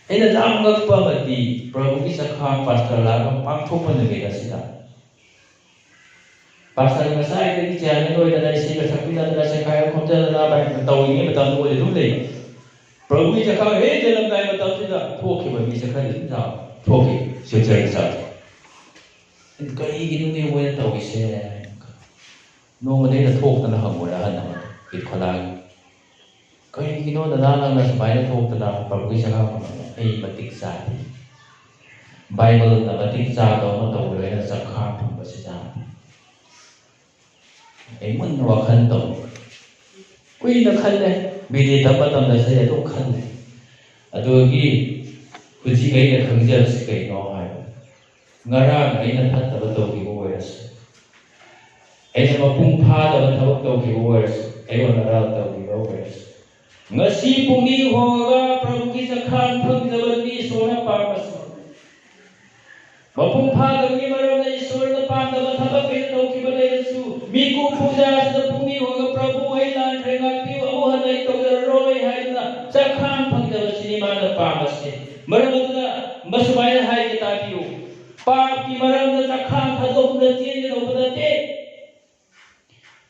ꯑꯩꯅ ꯌꯥꯝ ꯉꯛꯄ ꯑꯃꯗꯤ ꯄ꯭ꯔꯚꯨꯒꯤ ꯆꯈꯥꯡ ꯄꯥꯁꯇꯔ ꯂꯥꯛꯑꯒ ꯄꯥꯡꯊꯣꯛꯄ ꯅꯨꯃꯤꯠ ꯑꯁꯤꯗ ꯄꯥꯁꯇꯔ ꯉꯁꯥꯏꯗꯒꯤ ꯆꯤꯌꯔꯃꯦꯟ ꯑꯣꯏꯗꯅ ꯏꯁꯩꯒ ꯁꯛꯃꯤꯟꯅꯗꯅ ꯁꯦꯈꯥꯏꯕ ꯈꯣꯝꯖꯗꯅ ꯇꯧꯔꯤꯉꯩ ꯃꯇꯝꯗ ꯑꯣꯏꯅ ꯑꯗꯨꯝ ꯂꯩꯕ꯫ ꯄ꯭ꯔꯚꯨꯒꯤ ꯆꯈꯥꯡ ꯍꯦꯛ ꯆꯦꯜꯂꯝꯗꯥꯏ ꯃꯇꯝꯁꯤꯗ ꯊꯣꯛꯈꯤꯕ ꯃꯤꯁꯦ ꯈꯔꯗꯤ ꯑꯗꯨꯝ ꯌꯥꯎ-, ꯊꯣꯛꯈꯤ ꯁꯤꯜꯆꯔꯒꯤ ꯆꯥꯛ꯫ ꯑꯗꯨ ꯀꯔꯤꯒꯤꯅꯣꯅꯦ ꯃꯣꯏꯅ ꯇꯧꯔꯤꯁꯦ? ꯅꯣꯡꯃꯗꯤ ꯑꯩꯅ ꯊꯣꯛꯇꯅ ꯍꯪꯉꯨꯔꯦ ꯑꯍꯜ ꯑꯃꯗ, ꯏꯠ ꯈꯣꯂꯥꯒꯤ꯫ "ꯀꯔꯤꯒꯤꯅꯣ ꯗꯗꯥ ꯅꯪꯅ ꯁꯨꯃꯥꯏꯅ ꯊꯣꯛꯇꯅ ꯄ꯭ꯔꯚꯨꯒꯤ ꯆꯈꯥꯡ ꯐꯪꯉꯝꯃꯦ?" "ꯑꯩ ꯃꯇꯤꯛ ꯆꯥꯗꯦ꯫ ꯕꯥꯏꯕꯜꯅ ꯃꯇꯤꯛ ꯆꯥꯗꯕ ꯑꯃ ꯇꯧꯔꯦ, ꯑꯩꯅ ꯆꯈꯥꯡ ꯐꯪꯕꯁꯤ ꯆꯥꯗꯦ꯫" ꯑꯩ ꯃꯨꯟꯅ ꯋꯥꯈꯜ ꯇꯧ꯫ ꯀꯨꯏꯅ ꯈꯜꯂꯦ, ꯕꯤ ꯗꯤ ꯇꯝꯕ ꯃꯇꯝꯗꯁꯨ ꯑꯩ ꯑꯗꯨꯝ ꯈꯜꯂꯦ꯫ ꯑꯗꯨꯒꯤ ꯍꯧꯖꯤꯛ ꯑꯩꯅ ꯈꯪꯖꯕꯁꯤ ꯀꯩꯅꯣ ꯍꯥꯏꯕ, ꯉꯔꯥꯡ ꯑꯩꯅ ꯐꯠꯇꯕ ꯇꯧꯈꯤꯕ ꯑꯣꯏꯔꯁꯨ, ꯑꯩꯅ ꯃꯄꯨꯡ ꯐꯥꯗꯕ ꯊꯕꯛ ꯇꯧꯈꯤꯕ ꯑꯣꯏꯔꯁꯨ, ꯑꯩꯉꯣꯟꯗ ꯇꯧꯈꯤꯕ ꯑꯣꯏꯔꯁꯨ, ꯉꯁꯤ ꯄꯨꯛꯅꯤꯡ ꯍꯣꯡꯉꯒ ꯄ꯭ꯔꯚꯨꯒꯤ ꯆꯈꯥꯡ ꯐꯪꯖꯕꯗꯨꯅꯤ ꯏꯁꯣꯔꯅ ꯄꯥꯝꯕꯁꯦ꯫ ꯃꯄꯨꯡ ꯐꯥꯗꯕꯒꯤ ꯃꯔꯝꯅ ꯏꯁꯣꯔꯅ ꯄꯥꯝꯗꯕ ꯊꯕꯛ ꯀꯌꯥ ꯇꯧꯈꯤꯕ ꯂꯩꯔꯁꯨ, ꯃꯤꯀꯨꯞ ꯄꯨꯡꯖꯥꯁꯤꯗ ꯄꯨꯛꯅꯤꯡ ꯍꯣꯡꯉꯒ "ꯄ꯭ꯔꯚꯨ, ꯑꯩ ꯂꯥꯟꯈ꯭ꯔꯦ, ꯉꯥꯛꯄꯤꯌꯨ, ꯑꯃꯨꯛ ꯍꯟꯅ ꯑꯩ ꯇꯧꯖꯔꯔꯣꯏ" ꯍꯥꯏꯗꯨꯅ ꯆꯈꯥꯡ ꯐꯪꯖꯕꯁꯤꯅꯤ ꯃꯥꯅ ꯄꯥꯝꯕꯁꯦ꯫ ꯃꯔꯝ ꯑꯗꯨꯅ ꯃꯁꯨꯃꯥꯏꯅ ꯍꯥꯏꯒꯦ ꯇꯥꯕꯤꯌꯨ, "ꯄꯥꯞꯀꯤ ꯃꯔꯝꯗ ꯆꯈꯥꯡ ꯊꯥꯗꯣꯛꯇꯨꯅ ꯆꯦꯟꯒꯗꯧꯕ ꯅꯠꯇꯦ꯫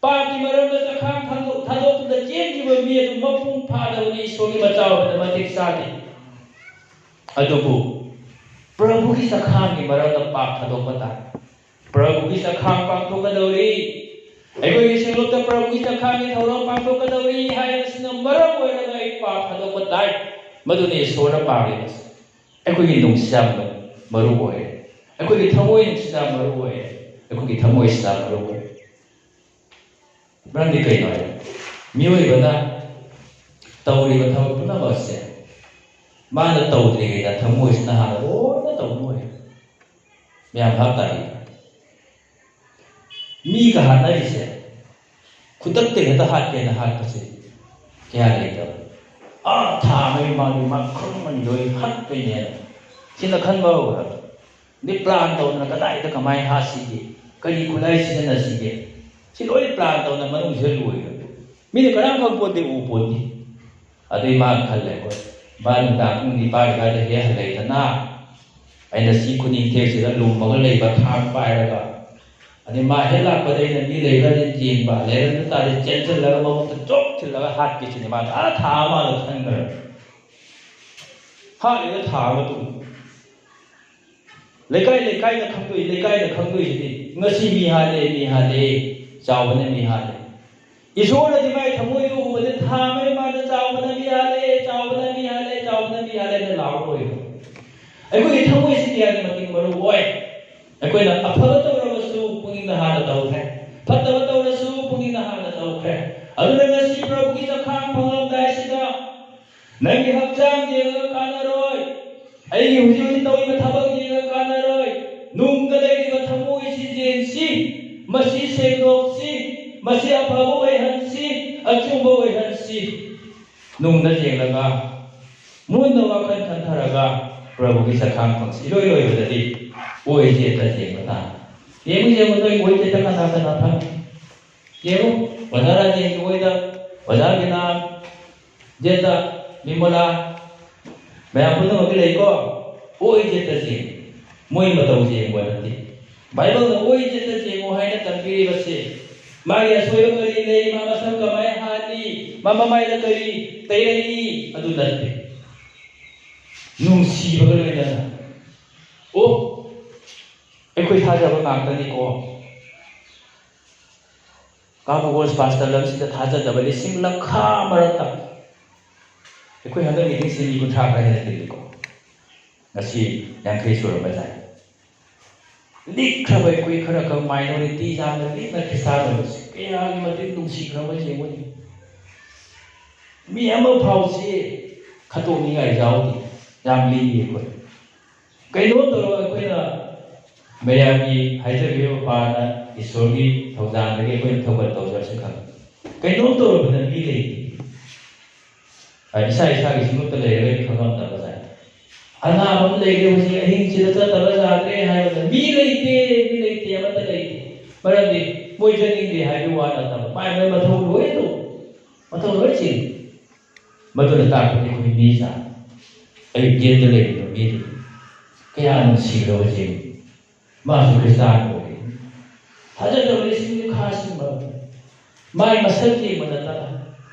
ꯄꯥꯞꯀꯤ ꯃꯔꯝꯗ ꯆꯈꯥꯡ ꯊꯥꯗꯣꯛ-, ꯊꯥꯗꯣꯛꯇꯨꯅ ꯆꯦꯟꯈꯤꯕ ꯃꯤ ꯑꯗꯨ ꯃꯄꯨꯡ ꯐꯥꯗꯕꯅꯤ, ꯏꯁꯣꯔꯒꯤ ꯃꯆꯥ ꯑꯣꯏꯕꯗ ꯃꯇꯤꯛ ꯆꯥꯗꯦ꯫ ꯑꯗꯨꯕꯨ ꯄ꯭ꯔꯚꯨꯒꯤ ꯆꯈꯥꯡꯒꯤ ꯃꯔꯝꯗ ꯄꯥꯞ ꯊꯥꯗꯣꯛꯄ ꯇꯥꯏ꯫ ꯄ꯭ꯔꯚꯨꯒꯤ ꯆꯈꯥꯡ ꯄꯥꯡꯊꯣꯛꯀꯗꯧꯔꯤ, ꯑꯩꯈꯣꯏꯒꯤ ꯁꯦꯟꯂꯣꯛꯇ ꯄ꯭ꯔꯚꯨꯒꯤ ꯆꯈꯥꯡꯒꯤ ꯊꯧꯔꯝ ꯄꯥꯡꯊꯣꯛꯀꯗꯧꯔꯤ ꯍꯥꯏꯕꯁꯤꯅ ꯃꯔꯝ ꯑꯣꯏꯔꯒ ꯑꯩ ꯄꯥꯞ ꯊꯥꯗꯣꯛꯄ ꯇꯥꯏ꯫ ꯃꯗꯨꯅꯤ ꯏꯁꯣꯔꯅ ꯄꯥꯝꯂꯤꯕꯁꯦ꯫ ꯑꯩꯈꯣꯏꯒꯤ ꯅꯨꯡꯁꯤꯆꯥꯟꯗ ꯃꯔꯨ ꯑꯣꯏꯔꯦ, ꯑꯩꯈꯣꯏꯒꯤ ꯊꯃꯣꯏ ꯅꯨꯡꯁꯤꯆꯥꯟ ꯃꯔꯨ ꯑꯣꯏꯔꯦ, ꯑꯩꯈꯣꯏꯒꯤ ꯊꯃꯣꯏꯁꯤꯅ ꯃꯔꯨ ꯑꯣꯏꯔꯦ꯫ ꯃꯔꯝꯗꯤ ꯀꯩꯅꯣ ꯍꯥꯏ, ꯃꯤꯑꯣꯏꯕꯅ ꯇꯧꯔꯤꯕ ꯊꯕꯛ ꯄꯨꯝꯅꯃꯛ ꯑꯁꯦ ꯃꯥꯅ ꯇꯧꯗ꯭ꯔꯤꯉꯩꯗ ꯊꯃꯣꯏꯁꯤꯅ ꯍꯥꯟꯅ ꯂꯣꯏꯅ ꯇꯧꯕ ꯑꯣꯏ꯫ ꯃꯌꯥꯝ ꯚꯥꯞ ꯇꯥꯕꯤꯕ꯭ꯔꯥ? ꯃꯤꯒ ꯍꯥꯠꯅꯔꯤꯁꯦ ꯈꯨꯗꯛꯇ ꯍꯦꯛꯇ ꯍꯥꯠꯀꯦꯅ ꯍꯥꯠꯄꯁꯦ ꯀꯌꯥ ꯂꯩꯇꯕ꯫ ꯑꯥ, ꯊꯥ ꯑꯃꯒꯤ ꯃꯥꯒꯤ ꯃꯈꯜ ꯑꯃꯅꯤ ꯂꯣꯏ ꯍꯥꯠꯇꯣꯏꯅꯦꯅ ꯁꯤꯅ ꯈꯟꯕ ꯍꯧꯔꯒ, ꯑꯗꯩ ꯄ꯭ꯂꯥꯟ ꯇꯧꯗꯅ ꯀꯗꯥꯏꯗ ꯀꯃꯥꯏꯅ ꯍꯥꯠꯁꯤꯒꯦ, ꯀꯔꯤ ꯈꯨꯠꯂꯥꯏ ꯁꯤꯖꯤꯟꯅꯁꯤꯒꯦ, ꯁꯤ ꯂꯣꯏ ꯄ꯭ꯂꯥꯟ ꯇꯧꯗꯅ ꯃꯅꯨꯡꯁꯤꯗ ꯂꯣꯏꯈ꯭ꯔꯦ꯫ ꯃꯤꯅ ꯀꯅꯥꯝ ꯈꯪꯄꯣꯠꯇꯦ, ꯎꯄꯣꯠꯇꯦ꯫ ꯑꯗꯨꯏ ꯃꯥ ꯈꯜꯂꯦ, "ꯑꯩꯈꯣꯏ ꯃꯥ ꯅꯨꯡꯗꯥꯡ ꯄꯨꯡ ꯅꯤꯄꯥꯟ ꯑꯗꯨꯋꯥꯏꯗ ꯍꯦꯛ ꯍꯜꯂꯛꯏꯗꯅ, ꯑꯩꯅ ꯁꯤ ꯈꯨꯅꯤꯡ ꯊꯦꯛꯁꯤꯗ ꯂꯨꯝꯃꯒ ꯂꯩꯕ ꯊꯥꯡ ꯄꯥꯏꯔꯒ, ꯑꯗꯩ ꯃꯥ ꯍꯦꯛ ꯂꯥꯛꯄꯗ ꯑꯩꯅ ꯃꯤ ꯂꯩꯕ꯭ꯔꯥ ꯌꯦꯡꯕ, ꯂꯩꯔꯝꯗ ꯇꯥꯔꯗꯤ ꯆꯦꯟꯁꯤꯜꯂꯒ ꯃꯕꯨꯛꯇ ꯆꯣꯞ ꯊꯤꯜꯂꯒ ꯍꯥꯠꯀꯦ ꯁꯤꯅꯤ ꯃꯥ ꯊꯥ ꯊꯥ ꯑꯃꯗ ꯈꯟꯈ꯭ꯔꯦ꯫ ꯍꯥꯠꯂꯤꯗ ꯊꯥ ꯑꯃ ꯇꯨꯡ ꯂꯩꯀꯥꯏ ꯂꯩꯀꯥꯏꯗ ꯈꯪꯗꯣꯏ, ꯂꯩꯀꯥꯏꯗ ꯈꯪꯗꯣꯏꯁꯤꯗꯤ ꯉꯁꯤ ꯃꯤ ꯍꯥꯠꯂꯦ, ꯃꯤ ꯍꯥꯠꯂꯦ, ꯆꯥꯎꯕꯅ ꯃꯤ ꯍꯥꯠꯂꯦ꯫ ꯏꯁꯣꯔꯅꯗꯤ ꯃꯥꯏ ꯊꯃꯣꯏꯗꯨ ꯎꯕꯗ ꯊꯥ ꯑꯃꯒꯤ ꯃꯥꯡꯗ ꯆꯥꯎꯕꯅ ꯃꯤ ꯍꯥꯠꯂꯦ, ꯆꯥꯎꯕꯅ ꯃꯤ ꯍꯥꯠꯂꯦ, ꯆꯥꯎꯕꯅ ꯃꯤ ꯍꯥꯠꯂꯦ ꯍꯥꯏꯅ ꯂꯥꯎꯔꯣꯏ꯫ ꯑꯩꯈꯣꯏꯒꯤ ꯊꯃꯣꯏꯁꯤ ꯀꯌꯥꯒꯤ ꯃꯇꯤꯛ ꯃꯔꯨ ꯑꯣꯏ꯫ ꯑꯩꯈꯣꯏꯅ ꯑꯐꯕ ꯇꯧꯔꯕꯁꯨ ꯄꯨꯛꯅꯤꯡꯗ ꯍꯥꯟꯅ ꯇꯧꯈ꯭ꯔꯦ, ꯐꯠꯇꯕ ꯇꯧꯔꯁꯨ ꯄꯨꯛꯅꯤꯡꯗ ꯍꯥꯟꯅ ꯇꯧꯈ꯭ꯔꯦ꯫ ꯑꯗꯨꯅ ꯉꯁꯤ ꯄ꯭ꯔꯚꯨꯒꯤ ꯆꯈꯥꯡ ꯐꯪꯂꯝꯗꯥꯏꯁꯤꯗ ꯅꯪꯒꯤ ꯍꯛꯆꯥꯡ ꯌꯦꯡꯉꯒ ꯀꯥꯟꯅꯔꯣꯏ꯫ ꯑꯩꯒꯤ ꯍꯧꯖꯤꯛ ꯍꯧꯖꯤꯛ ꯇꯧꯔꯤꯕ ꯊꯕꯛ ꯌꯦꯡꯉꯒ ꯀꯥꯟꯅꯔꯣꯏ꯫ ꯅꯨꯡꯗ ꯂꯩꯔꯤꯕ ꯊꯃꯣꯏꯁꯤ ꯌꯦꯡꯁꯤ, ꯃꯁꯤ ꯁꯦꯡꯗꯣꯛꯁꯤ, ꯃꯁꯤ ꯑꯐꯕ ꯑꯣꯏꯍꯟꯁꯤ, ꯑꯆꯨꯝꯕ ꯑꯣꯏꯍꯟꯁꯤ꯫ ꯅꯨꯡꯗ ꯌꯦꯡꯂꯒ, ꯃꯨꯟꯅ ꯋꯥꯈꯜ ꯈꯟꯊꯔꯒ ꯄ꯭ꯔꯚꯨꯒꯤ ꯁꯛꯈꯥꯡ ꯐꯪꯁꯤ꯫ ꯏꯂꯣꯏ ꯂꯣꯏꯕꯗꯗꯤ ꯑꯣꯏ ꯌꯦꯠꯇ ꯌꯦꯡꯕ ꯇꯥꯏ꯫ ꯌꯦꯡꯉꯨ, ꯌꯦꯡꯉꯨ, ꯅꯣꯏ ꯑꯣꯏ ꯌꯦꯠꯇ ꯀꯅꯥ ꯀꯅꯥ ꯐꯝꯃꯤ? ꯌꯦꯡꯉꯨ, ꯑꯣꯖꯥ ꯔꯥꯖꯦꯟꯒꯤ ꯑꯣꯏꯗ, ꯑꯣꯖꯥ ꯕꯤꯅꯥ, ꯌꯦꯠꯇ ꯕꯤꯃꯣꯂꯥ, ꯃꯌꯥꯝ ꯄꯨꯝꯅꯃꯛꯀꯤ ꯂꯩꯀꯣ꯫ ꯑꯣꯏ ꯌꯦꯠꯇ ꯌꯦꯡꯉꯨ꯫ ꯃꯣꯏ ꯃꯇꯧ ꯌꯦꯡꯕ ꯅꯠꯇꯦ꯫ ꯕꯥꯏꯕꯜꯅ ꯑꯣꯏ ꯌꯦꯠꯇ ꯌꯦꯡꯉꯨ ꯍꯥꯏꯅ ꯇꯝꯕꯤꯔꯤꯕꯁꯦ, ꯃꯥꯒꯤ ꯑꯁꯣꯏꯕ ꯀꯔꯤ ꯂꯩ, ꯃꯥ ꯃꯁꯝ ꯀꯃꯥꯏꯅ ꯍꯥꯠꯂꯤ, ꯃꯥ ꯃꯃꯥꯏꯗ ꯀꯔꯤ ꯇꯩꯔꯛꯏ, ꯑꯗꯨ ꯅꯠꯇꯦ꯫ ꯅꯨꯡꯁꯤꯕꯒ ꯂꯣꯏꯅꯅ, ꯑꯣ, ꯑꯩꯈꯣꯏ ꯊꯥꯖꯕ ꯉꯥꯛꯇꯅꯤꯀꯣ꯫ ꯀꯥꯕꯨꯒꯣꯁ ꯄꯥꯁꯇꯔ ꯂꯝꯁꯤꯗ ꯊꯥꯖꯗꯕ ꯂꯤꯁꯤꯡ ꯂꯈꯥ ꯃꯔꯛꯇ ꯑꯩꯈꯣꯏ ꯍꯟꯗꯛ ꯃꯤꯇꯤꯡꯁꯤ ꯃꯤ ꯀꯨꯟꯊ꯭ꯔꯥ ꯈꯔ ꯍꯦꯟꯅ ꯇꯤꯜꯂꯤꯀꯣ꯫ ꯉꯁꯤ ꯌꯥꯡꯈꯩ ꯁꯨꯔꯝꯕ ꯌꯥꯏ꯫ ꯂꯤꯛꯈ꯭ꯔꯕ ꯑꯩꯈꯣꯏ ꯈꯔ ꯈꯛ ꯃꯥꯏꯅꯣꯔꯤꯇꯤ ꯌꯥꯝꯅ ꯂꯤꯛꯅ ꯈ꯭ꯔꯤꯁꯇꯥꯟ ꯑꯣꯏꯕꯁꯤ ꯀꯌꯥꯒꯤ ꯃꯇꯤꯛ ꯅꯨꯡꯁꯤꯈ꯭ꯔꯕ ꯌꯦꯡꯉꯨꯅꯤ꯫ ꯃꯤ ꯑꯃ ꯐꯥꯎꯁꯤ ꯈꯠꯇꯣꯛꯅꯤꯡꯉꯥꯏ ꯌꯥꯎꯗꯦ꯫ ꯌꯥꯝ ꯂꯤꯛꯏ ꯑꯩꯈꯣꯏ꯫ ꯀꯩꯅꯣ ꯇꯧꯔꯒ ꯑꯩꯈꯣꯏꯅ ꯃꯌꯥꯝꯒꯤ ꯍꯥꯏꯖꯕꯤꯌꯨ, ꯃꯄꯥꯅ ꯏꯁꯣꯔꯒꯤ ꯊꯧꯖꯥꯜꯗꯒꯤ ꯑꯩꯈꯣꯏꯅ ꯊꯧꯒꯜ ꯇꯧꯖꯔꯁꯨ ꯈꯪꯉꯤ꯫ ꯀꯩꯅꯣꯝ ꯇꯧꯔꯕꯗ ꯃꯤ ꯂꯩꯇꯦ꯫ ꯑ, ꯏꯁꯥ ꯏꯁꯥꯒꯤ ꯁꯤꯡꯂꯨꯞꯇ ꯂꯩꯔꯒꯗꯤ ꯈꯪꯉꯝꯗꯕ ꯖꯥꯠꯅꯤ꯫ ꯑꯅꯥꯕ ꯑꯃ ꯂꯩꯔꯦ ꯍꯧꯖꯤꯛ, ꯑꯍꯤꯡꯁꯤꯗ ꯆꯠꯇꯕ ꯌꯥꯗ꯭ꯔꯦ ꯍꯥꯏꯕꯗ ꯃꯤ ꯂꯩꯇꯦ, ꯃꯤ ꯂꯩꯇꯦ, ꯑꯃꯠꯇ ꯂꯩꯇꯦ꯫ ꯃꯔꯝꯗꯤ ꯃꯣꯏ ꯆꯠꯅꯤꯡꯗꯦ ꯍꯥꯏꯕꯒꯤ ꯋꯥ ꯅꯠꯇꯕ, ꯃꯥꯏ ꯃꯥꯏ ꯃꯊꯧ ꯂꯣꯏ ꯇꯧ, ꯃꯊꯧ ꯂꯣꯏ ꯆꯤꯜꯂꯤ꯫ ꯃꯗꯨꯅ ꯇꯥꯛꯄꯗꯤ ꯑꯩꯈꯣꯏ ꯃꯤ ꯆꯥ, ꯑꯩ ꯒꯦꯠꯇ ꯂꯩꯔꯤꯕ ꯃꯤꯗꯨ ꯀꯌꯥ ꯅꯨꯡꯁꯤꯈ꯭ꯔꯕ ꯌꯦꯡꯉꯤ꯫ ꯃꯥꯁꯨ ꯈ꯭ꯔꯤꯁꯇꯥꯟ ꯑꯣꯏꯔꯤ꯫ ꯊꯥꯖꯗꯕ ꯂꯤꯁꯤꯡ ꯅꯤꯐꯥ ꯁꯤꯟꯕ, ꯃꯥꯏ ꯃꯁꯛ ꯌꯦꯡꯕ ꯅꯠꯇꯅ,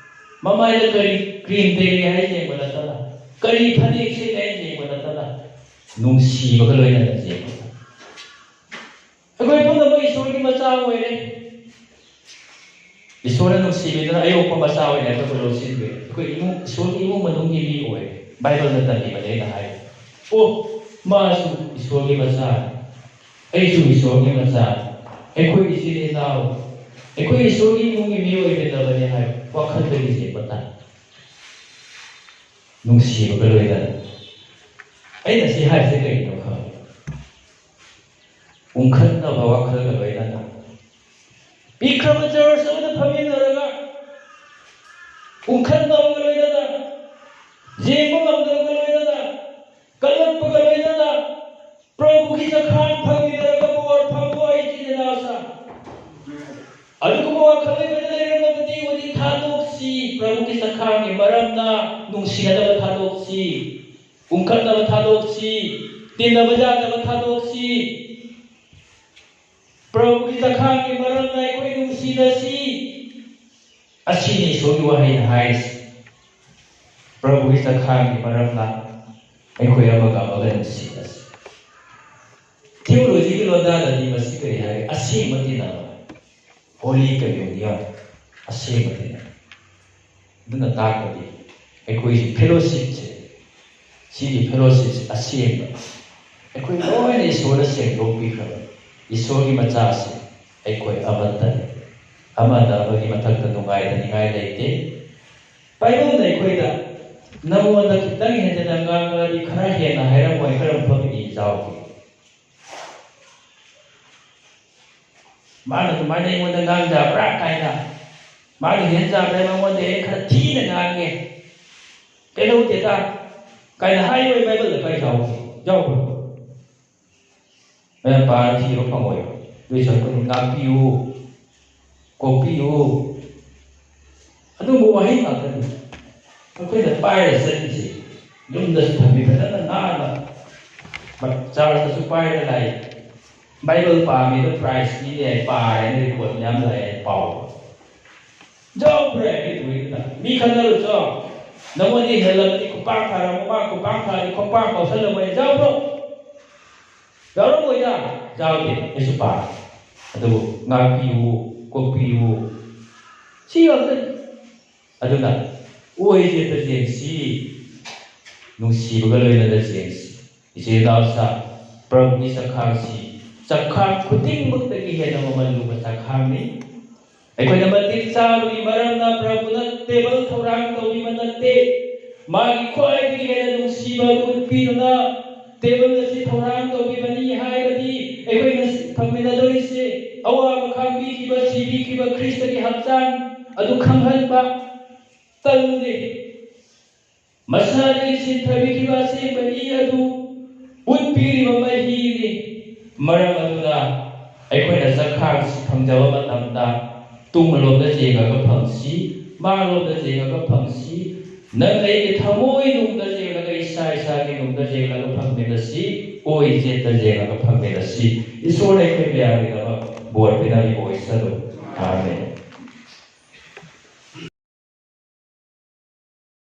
ꯃꯃꯥꯏꯗ ꯀꯔꯤ ꯀ꯭ꯔꯤꯝ ꯇꯩꯔꯤ ꯍꯥꯏ ꯌꯦꯡꯕ ꯅꯠꯇꯅ, ꯀꯔꯤ ꯐꯅꯦꯛ ꯁꯦꯠꯂꯤ ꯍꯥꯏ ꯌꯦꯡꯕ ꯅꯠꯇꯅ, ꯅꯨꯡꯁꯤꯕꯒ ꯂꯣꯏꯅꯅ ꯌꯦꯡꯕ꯫ ꯑꯩꯈꯣꯏ ꯄꯨꯝꯅꯃꯛ ꯏꯁꯣꯔꯒꯤ ꯃꯆꯥ ꯑꯣꯏꯔꯦ꯫ ꯏꯁꯣꯔꯅ ꯅꯨꯡꯁꯤꯕꯤꯗꯨꯅ ꯑꯌꯣꯛꯄ ꯃꯆꯥ ꯑꯣꯏꯅ ꯑꯩꯈꯣꯏꯕꯨ ꯂꯧꯁꯤꯟꯕꯤꯔꯦ꯫ ꯑꯩꯈꯣꯏ ꯏꯃꯨꯡ, ꯏꯁꯣꯔꯒꯤ ꯏꯃꯨꯡ ꯃꯅꯨꯡꯒꯤ ꯃꯤ ꯑꯣꯏꯔꯦ꯫ ꯕꯥꯏꯕꯜꯅ ꯇꯝꯕꯤꯕꯅꯦ ꯑꯩꯅ ꯍꯥꯏꯔꯦ꯫ ꯑꯣ, ꯃꯥꯁꯨ ꯏꯁꯣꯔꯒꯤ ꯃꯆꯥꯅꯤ, ꯑꯩꯁꯨ ꯏꯁꯣꯔꯒꯤ ꯃꯆꯥꯅꯤ, ꯑꯩꯈꯣꯏ ꯏꯆꯤꯜ ꯏꯅꯥꯎ, ꯑꯩꯈꯣꯏ ꯏꯁꯣꯔꯒꯤ ꯏꯃꯨꯡꯒꯤ ꯃꯤ ꯑꯣꯏꯒꯗꯕꯅꯤ ꯍꯥꯏꯕ ꯋꯥꯈꯜꯗꯒꯤ ꯆꯦꯟꯕ ꯇꯥꯏ꯫ ꯅꯨꯡꯁꯤꯕꯒ ꯂꯣꯏꯅꯅ꯫ ꯑꯩꯅ ꯁꯤ ꯍꯥꯏꯔꯤꯁꯦ ꯀꯩꯒꯤꯅꯣ ꯈꯪꯕ꯭ꯔꯥ? ꯎꯪꯈꯠꯅꯕ ꯋꯥꯈꯜꯒ ꯂꯣꯏꯅꯅ ꯄꯤꯛꯈ꯭ꯔꯕ ꯆꯔꯆ ꯑꯃꯗ ꯐꯝꯃꯤꯟꯅꯔꯒ ꯎꯪꯈꯠꯅꯕꯒ ꯂꯣꯏꯅꯅ ꯄ꯭ꯔꯚꯨꯒꯤ ꯆꯈꯥꯡ ꯐꯪꯃꯤꯟꯅꯔꯒ ꯕꯣꯔ ꯐꯪꯉꯣ, ꯑꯩ ꯏꯆꯤꯟ ꯏꯅꯥꯎꯁꯤꯡ꯫ ꯑꯗꯨꯒꯨꯝꯕ ꯋꯥꯈꯜ ꯑꯩꯈꯣꯏꯗ ꯂꯩꯔꯝꯂꯕꯗꯤ, ꯍꯧꯖꯤꯛ ꯊꯥꯗꯣꯛꯁꯤ꯫ ꯄ꯭ꯔꯚꯨꯒꯤ ꯆꯈꯥꯡꯒꯤ ꯃꯔꯝꯅ, ꯅꯨꯡꯁꯤꯅꯗꯕ ꯊꯥꯗꯣꯛꯁꯤ, ꯎꯪꯈꯠꯅꯕ ꯊꯥꯗꯣꯛꯁꯤ, ꯇꯤꯟꯅꯕ ꯌꯥꯗꯕ ꯊꯥꯗꯣꯛꯁꯤ꯫ ꯄ꯭ꯔꯚꯨꯒꯤ ꯆꯈꯥꯡꯒꯤ ꯃꯔꯝꯅ ꯑꯩꯈꯣꯏ ꯅꯨꯡꯁꯤꯅꯁꯤ꯫ ꯑꯁꯤꯅꯤ ꯏꯁꯣꯔꯒꯤ ꯋꯥꯍꯩꯅ ꯍꯥꯏꯔꯤꯁꯤ꯫ ꯄ꯭ꯔꯚꯨꯒꯤ ꯆꯈꯥꯡꯒꯤ ꯃꯔꯝꯅ ꯑꯩꯈꯣꯏ ꯑꯃꯒ ꯑꯃꯒ ꯅꯨꯡꯁꯤꯅꯁꯤ꯫ ꯊꯤꯑꯣꯂꯣꯖꯤꯒꯤ ꯂꯣꯟꯗꯥꯗꯗꯤ ꯃꯁꯤ ꯀꯔꯤ ꯍꯥꯏ? ꯑꯁꯦꯡꯕ ꯇꯤꯟꯅꯕ, ꯍꯣꯂꯤ ꯀꯝꯃ꯭ꯌꯨꯅꯤꯌꯟ, ꯑꯁꯦꯡꯕ ꯇꯤꯟꯅꯕ꯫ ꯑꯗꯨꯅ ꯇꯥꯛꯄꯗꯤ ꯑꯩꯈꯣꯏꯒꯤ ꯐꯦꯂꯣꯁꯤꯞꯁꯦ, ꯁꯤꯒꯤ ꯐꯦꯂꯣꯁꯤꯞꯁꯦ ꯑꯁꯦꯡꯕ, ꯑꯩꯈꯣꯏ ꯂꯣꯏꯅ ꯏꯁꯣꯔꯅ ꯁꯦꯡꯗꯣꯛꯄꯤꯈ꯭ꯔꯕ ꯏꯁꯣꯔꯒꯤ ꯃꯆꯥꯁꯦ ꯑꯩꯈꯣꯏ ꯑꯃꯠꯇꯅꯤ꯫ ꯑꯃꯅ ꯑꯃꯒꯤ ꯃꯊꯛꯇ ꯅꯨꯡꯉꯥꯏꯗꯅꯤꯡꯉꯥꯏ ꯂꯩꯇꯦ꯫ ꯕꯥꯏꯕꯜꯅ ꯑꯩꯈꯣꯏꯗ ꯅꯉꯣꯟꯗ ꯈꯤꯇꯪ ꯍꯦꯟꯖꯟꯅ ꯉꯥꯡꯉꯛꯑꯗꯤ ꯈꯔ ꯍꯦꯟꯅ ꯍꯥꯏꯔꯝꯃꯣ, ꯀꯔꯝ ꯐꯒꯅꯤ ꯏꯖꯥꯎꯒꯤ? ꯃꯥꯅ ꯑꯗꯨꯃꯥꯏꯅ ꯑꯩꯉꯣꯟꯗ ꯉꯥꯡꯖꯕ꯭ꯔꯥ ꯀꯥꯏꯅ, ꯃꯥꯒꯤ ꯍꯦꯟꯖꯕ꯭ꯔꯥ, ꯃꯉꯣꯟꯗ ꯑꯩ ꯈꯔ ꯊꯤꯅ ꯉꯥꯡꯉꯦ, ꯀꯩꯗꯧꯗꯦꯗ ꯀꯥꯏꯅ ꯍꯥꯏꯔꯣꯏ꯫ ꯕꯥꯏꯕꯜꯗ ꯀꯥꯏ ꯌꯥꯎꯒꯦ? ꯌꯥꯎꯕ꯭ꯔꯣ? ꯃꯌꯥꯝ ꯄꯥꯔ ꯊꯤꯕ ꯐꯪꯉꯣꯏ꯫ ꯑꯗꯨꯏꯁꯨ ꯑꯩꯈꯣꯏꯅ ꯉꯥꯛꯄꯤꯌꯨ, ꯀꯣꯛꯄꯤꯌꯨ, ꯑꯗꯨꯒꯨꯝꯕ ꯋꯥꯍꯩ ꯉꯥꯛꯇꯅꯤ꯫ ꯑꯩꯈꯣꯏꯅ ꯄꯥꯏꯔ ꯆꯠꯂꯤꯁꯦ, ꯌꯨꯝꯗꯁꯨ ꯊꯝꯃꯤ ꯐꯖꯅ ꯅꯥꯟꯅ, ꯆꯥꯔꯆꯇꯁꯨ ꯄꯥꯏꯔ ꯂꯥꯛꯏ꯫ ꯕꯥꯏꯕꯜ ꯄꯥꯝꯃꯤꯗꯣ ꯄ꯭ꯔꯥꯏꯖ ꯄꯤꯔꯦ ꯍꯥꯏ, ꯄꯥꯔꯦꯅ ꯔꯤꯄꯣꯔꯠ ꯃꯌꯥꯝ ꯂꯥꯛꯑꯦ ꯍꯥꯏ, ꯄꯥꯎ꯫ ꯌꯥꯎꯕ꯭ꯔꯦ ꯃꯤ ꯂꯣꯏꯅ꯫ ꯃꯤ ꯈꯟꯅꯔꯨꯆꯣ꯫ ꯅꯉꯣꯟꯗꯤ ꯍꯦꯜꯂꯕꯗꯤ ꯈꯨꯄꯥꯛ ꯊꯥꯔꯝꯃꯣ, ꯃꯥ ꯈꯨꯄꯥꯛ ꯊꯥꯔꯗꯤ ꯈꯣꯡꯄꯥꯛ ꯀꯥꯎꯁꯜꯂꯝꯃꯣꯏ꯫ ꯌꯥꯎꯕ꯭ꯔꯣ? ꯌꯥꯎꯔꯝꯃꯣꯏꯗ꯫ ꯌꯥꯎꯗꯦ꯫ ꯑꯩꯁꯨ ꯄꯥꯝꯃꯤ꯫ ꯑꯗꯨꯕꯨ ꯉꯥꯛꯄꯤꯌꯨ, ꯀꯣꯛꯄꯤꯌꯨ꯫ ꯁꯤ ꯉꯥꯛꯇꯅꯤ꯫ ꯑꯗꯨꯅ ꯑꯣꯏꯗꯦꯗ ꯌꯦꯡꯁꯤ, ꯅꯨꯡꯁꯤꯕꯒ ꯂꯣꯏꯅꯅ ꯌꯦꯡꯁꯤ꯫ ꯏꯆꯤꯜ ꯏꯅꯥꯎꯁꯥ, ꯄ꯭ꯔꯚꯨꯒꯤ ꯆꯈꯥꯡꯁꯤ ꯆꯈꯥꯡ ꯈꯨꯗꯤꯡꯃꯛꯇꯒꯤ ꯍꯦꯟꯅ ꯃꯃꯜ ꯂꯨꯕ ꯆꯈꯥꯡꯅꯤ꯫ ꯑꯩꯈꯣꯏꯅ ꯃꯇꯤꯛ ꯆꯥꯕꯒꯤ ꯃꯔꯝꯅ ꯄ꯭ꯔꯚꯨꯅ ꯇꯦꯕꯜ ꯊꯧꯔꯥꯡ ꯇꯧꯕꯤꯕ ꯅꯠꯇꯦ꯫ ꯃꯥꯒꯤ ꯈ꯭ꯋꯥꯏꯗꯒꯤ ꯍꯦꯟꯅ ꯅꯨꯡꯁꯤꯕ ꯎꯠꯄꯤꯗꯨꯅ ꯇꯦꯕꯜ ꯑꯁꯤ ꯊꯧꯔꯥꯡ ꯇꯧꯕꯤꯕꯅꯤ ꯍꯥꯏꯕꯗꯤ ꯑꯩꯈꯣꯏꯅ ꯐꯪꯃꯤꯟꯅꯗꯣꯔꯤꯁꯦ ꯑꯋꯥꯕ ꯈꯥꯡꯕꯤꯈꯤꯕ, ꯁꯤꯕꯤꯈꯤꯕ ꯈ꯭ꯔꯤꯁꯇꯒꯤ ꯍꯛꯆꯥꯡ ꯑꯗꯨ ꯈꯪꯍꯟꯕ ꯇꯪꯗꯦ꯫ ꯃꯁꯥꯗꯒꯤ ꯁꯤꯟꯊꯕꯤꯈꯤꯕ ꯑꯁꯦꯡꯕ ꯏ ꯑꯗꯨ ꯎꯠꯄꯤꯔꯤꯕ ꯃꯍꯤꯅꯤ꯫ ꯃꯔꯝ ꯑꯗꯨꯅ ꯑꯩꯈꯣꯏꯅ ꯆꯈꯥꯡꯁꯤ ꯐꯪꯖꯕ ꯃꯇꯝꯗ ꯇꯨꯡꯂꯣꯝꯗ ꯌꯦꯡꯉꯒ ꯐꯪꯁꯤ, ꯃꯥꯡꯂꯣꯝꯗ ꯌꯦꯡꯉꯒ ꯐꯪꯁꯤ꯫ ꯅꯪ ꯑꯩꯒꯤ ꯊꯃꯣꯏꯅꯨꯡꯗ ꯌꯦꯡꯂꯒ, ꯏꯁꯥ ꯏꯁꯥꯒꯤ ꯅꯨꯡꯗ ꯌꯦꯡꯂꯒ ꯐꯪꯃꯤꯟꯅꯁꯤ, ꯑꯣꯏ ꯆꯦꯠꯇ ꯌꯦꯡꯂꯒ ꯐꯪꯃꯤꯟꯅꯁꯤ꯫ ꯏꯁꯣꯔꯅ ꯑꯩꯈꯣꯏ ꯃꯌꯥꯝꯒꯤꯗꯃꯛ ꯕꯣꯔ ꯄꯤꯅꯕꯤꯕ ꯑꯣꯏꯁꯅꯨ꯫ ꯑꯥꯃꯦꯟ꯫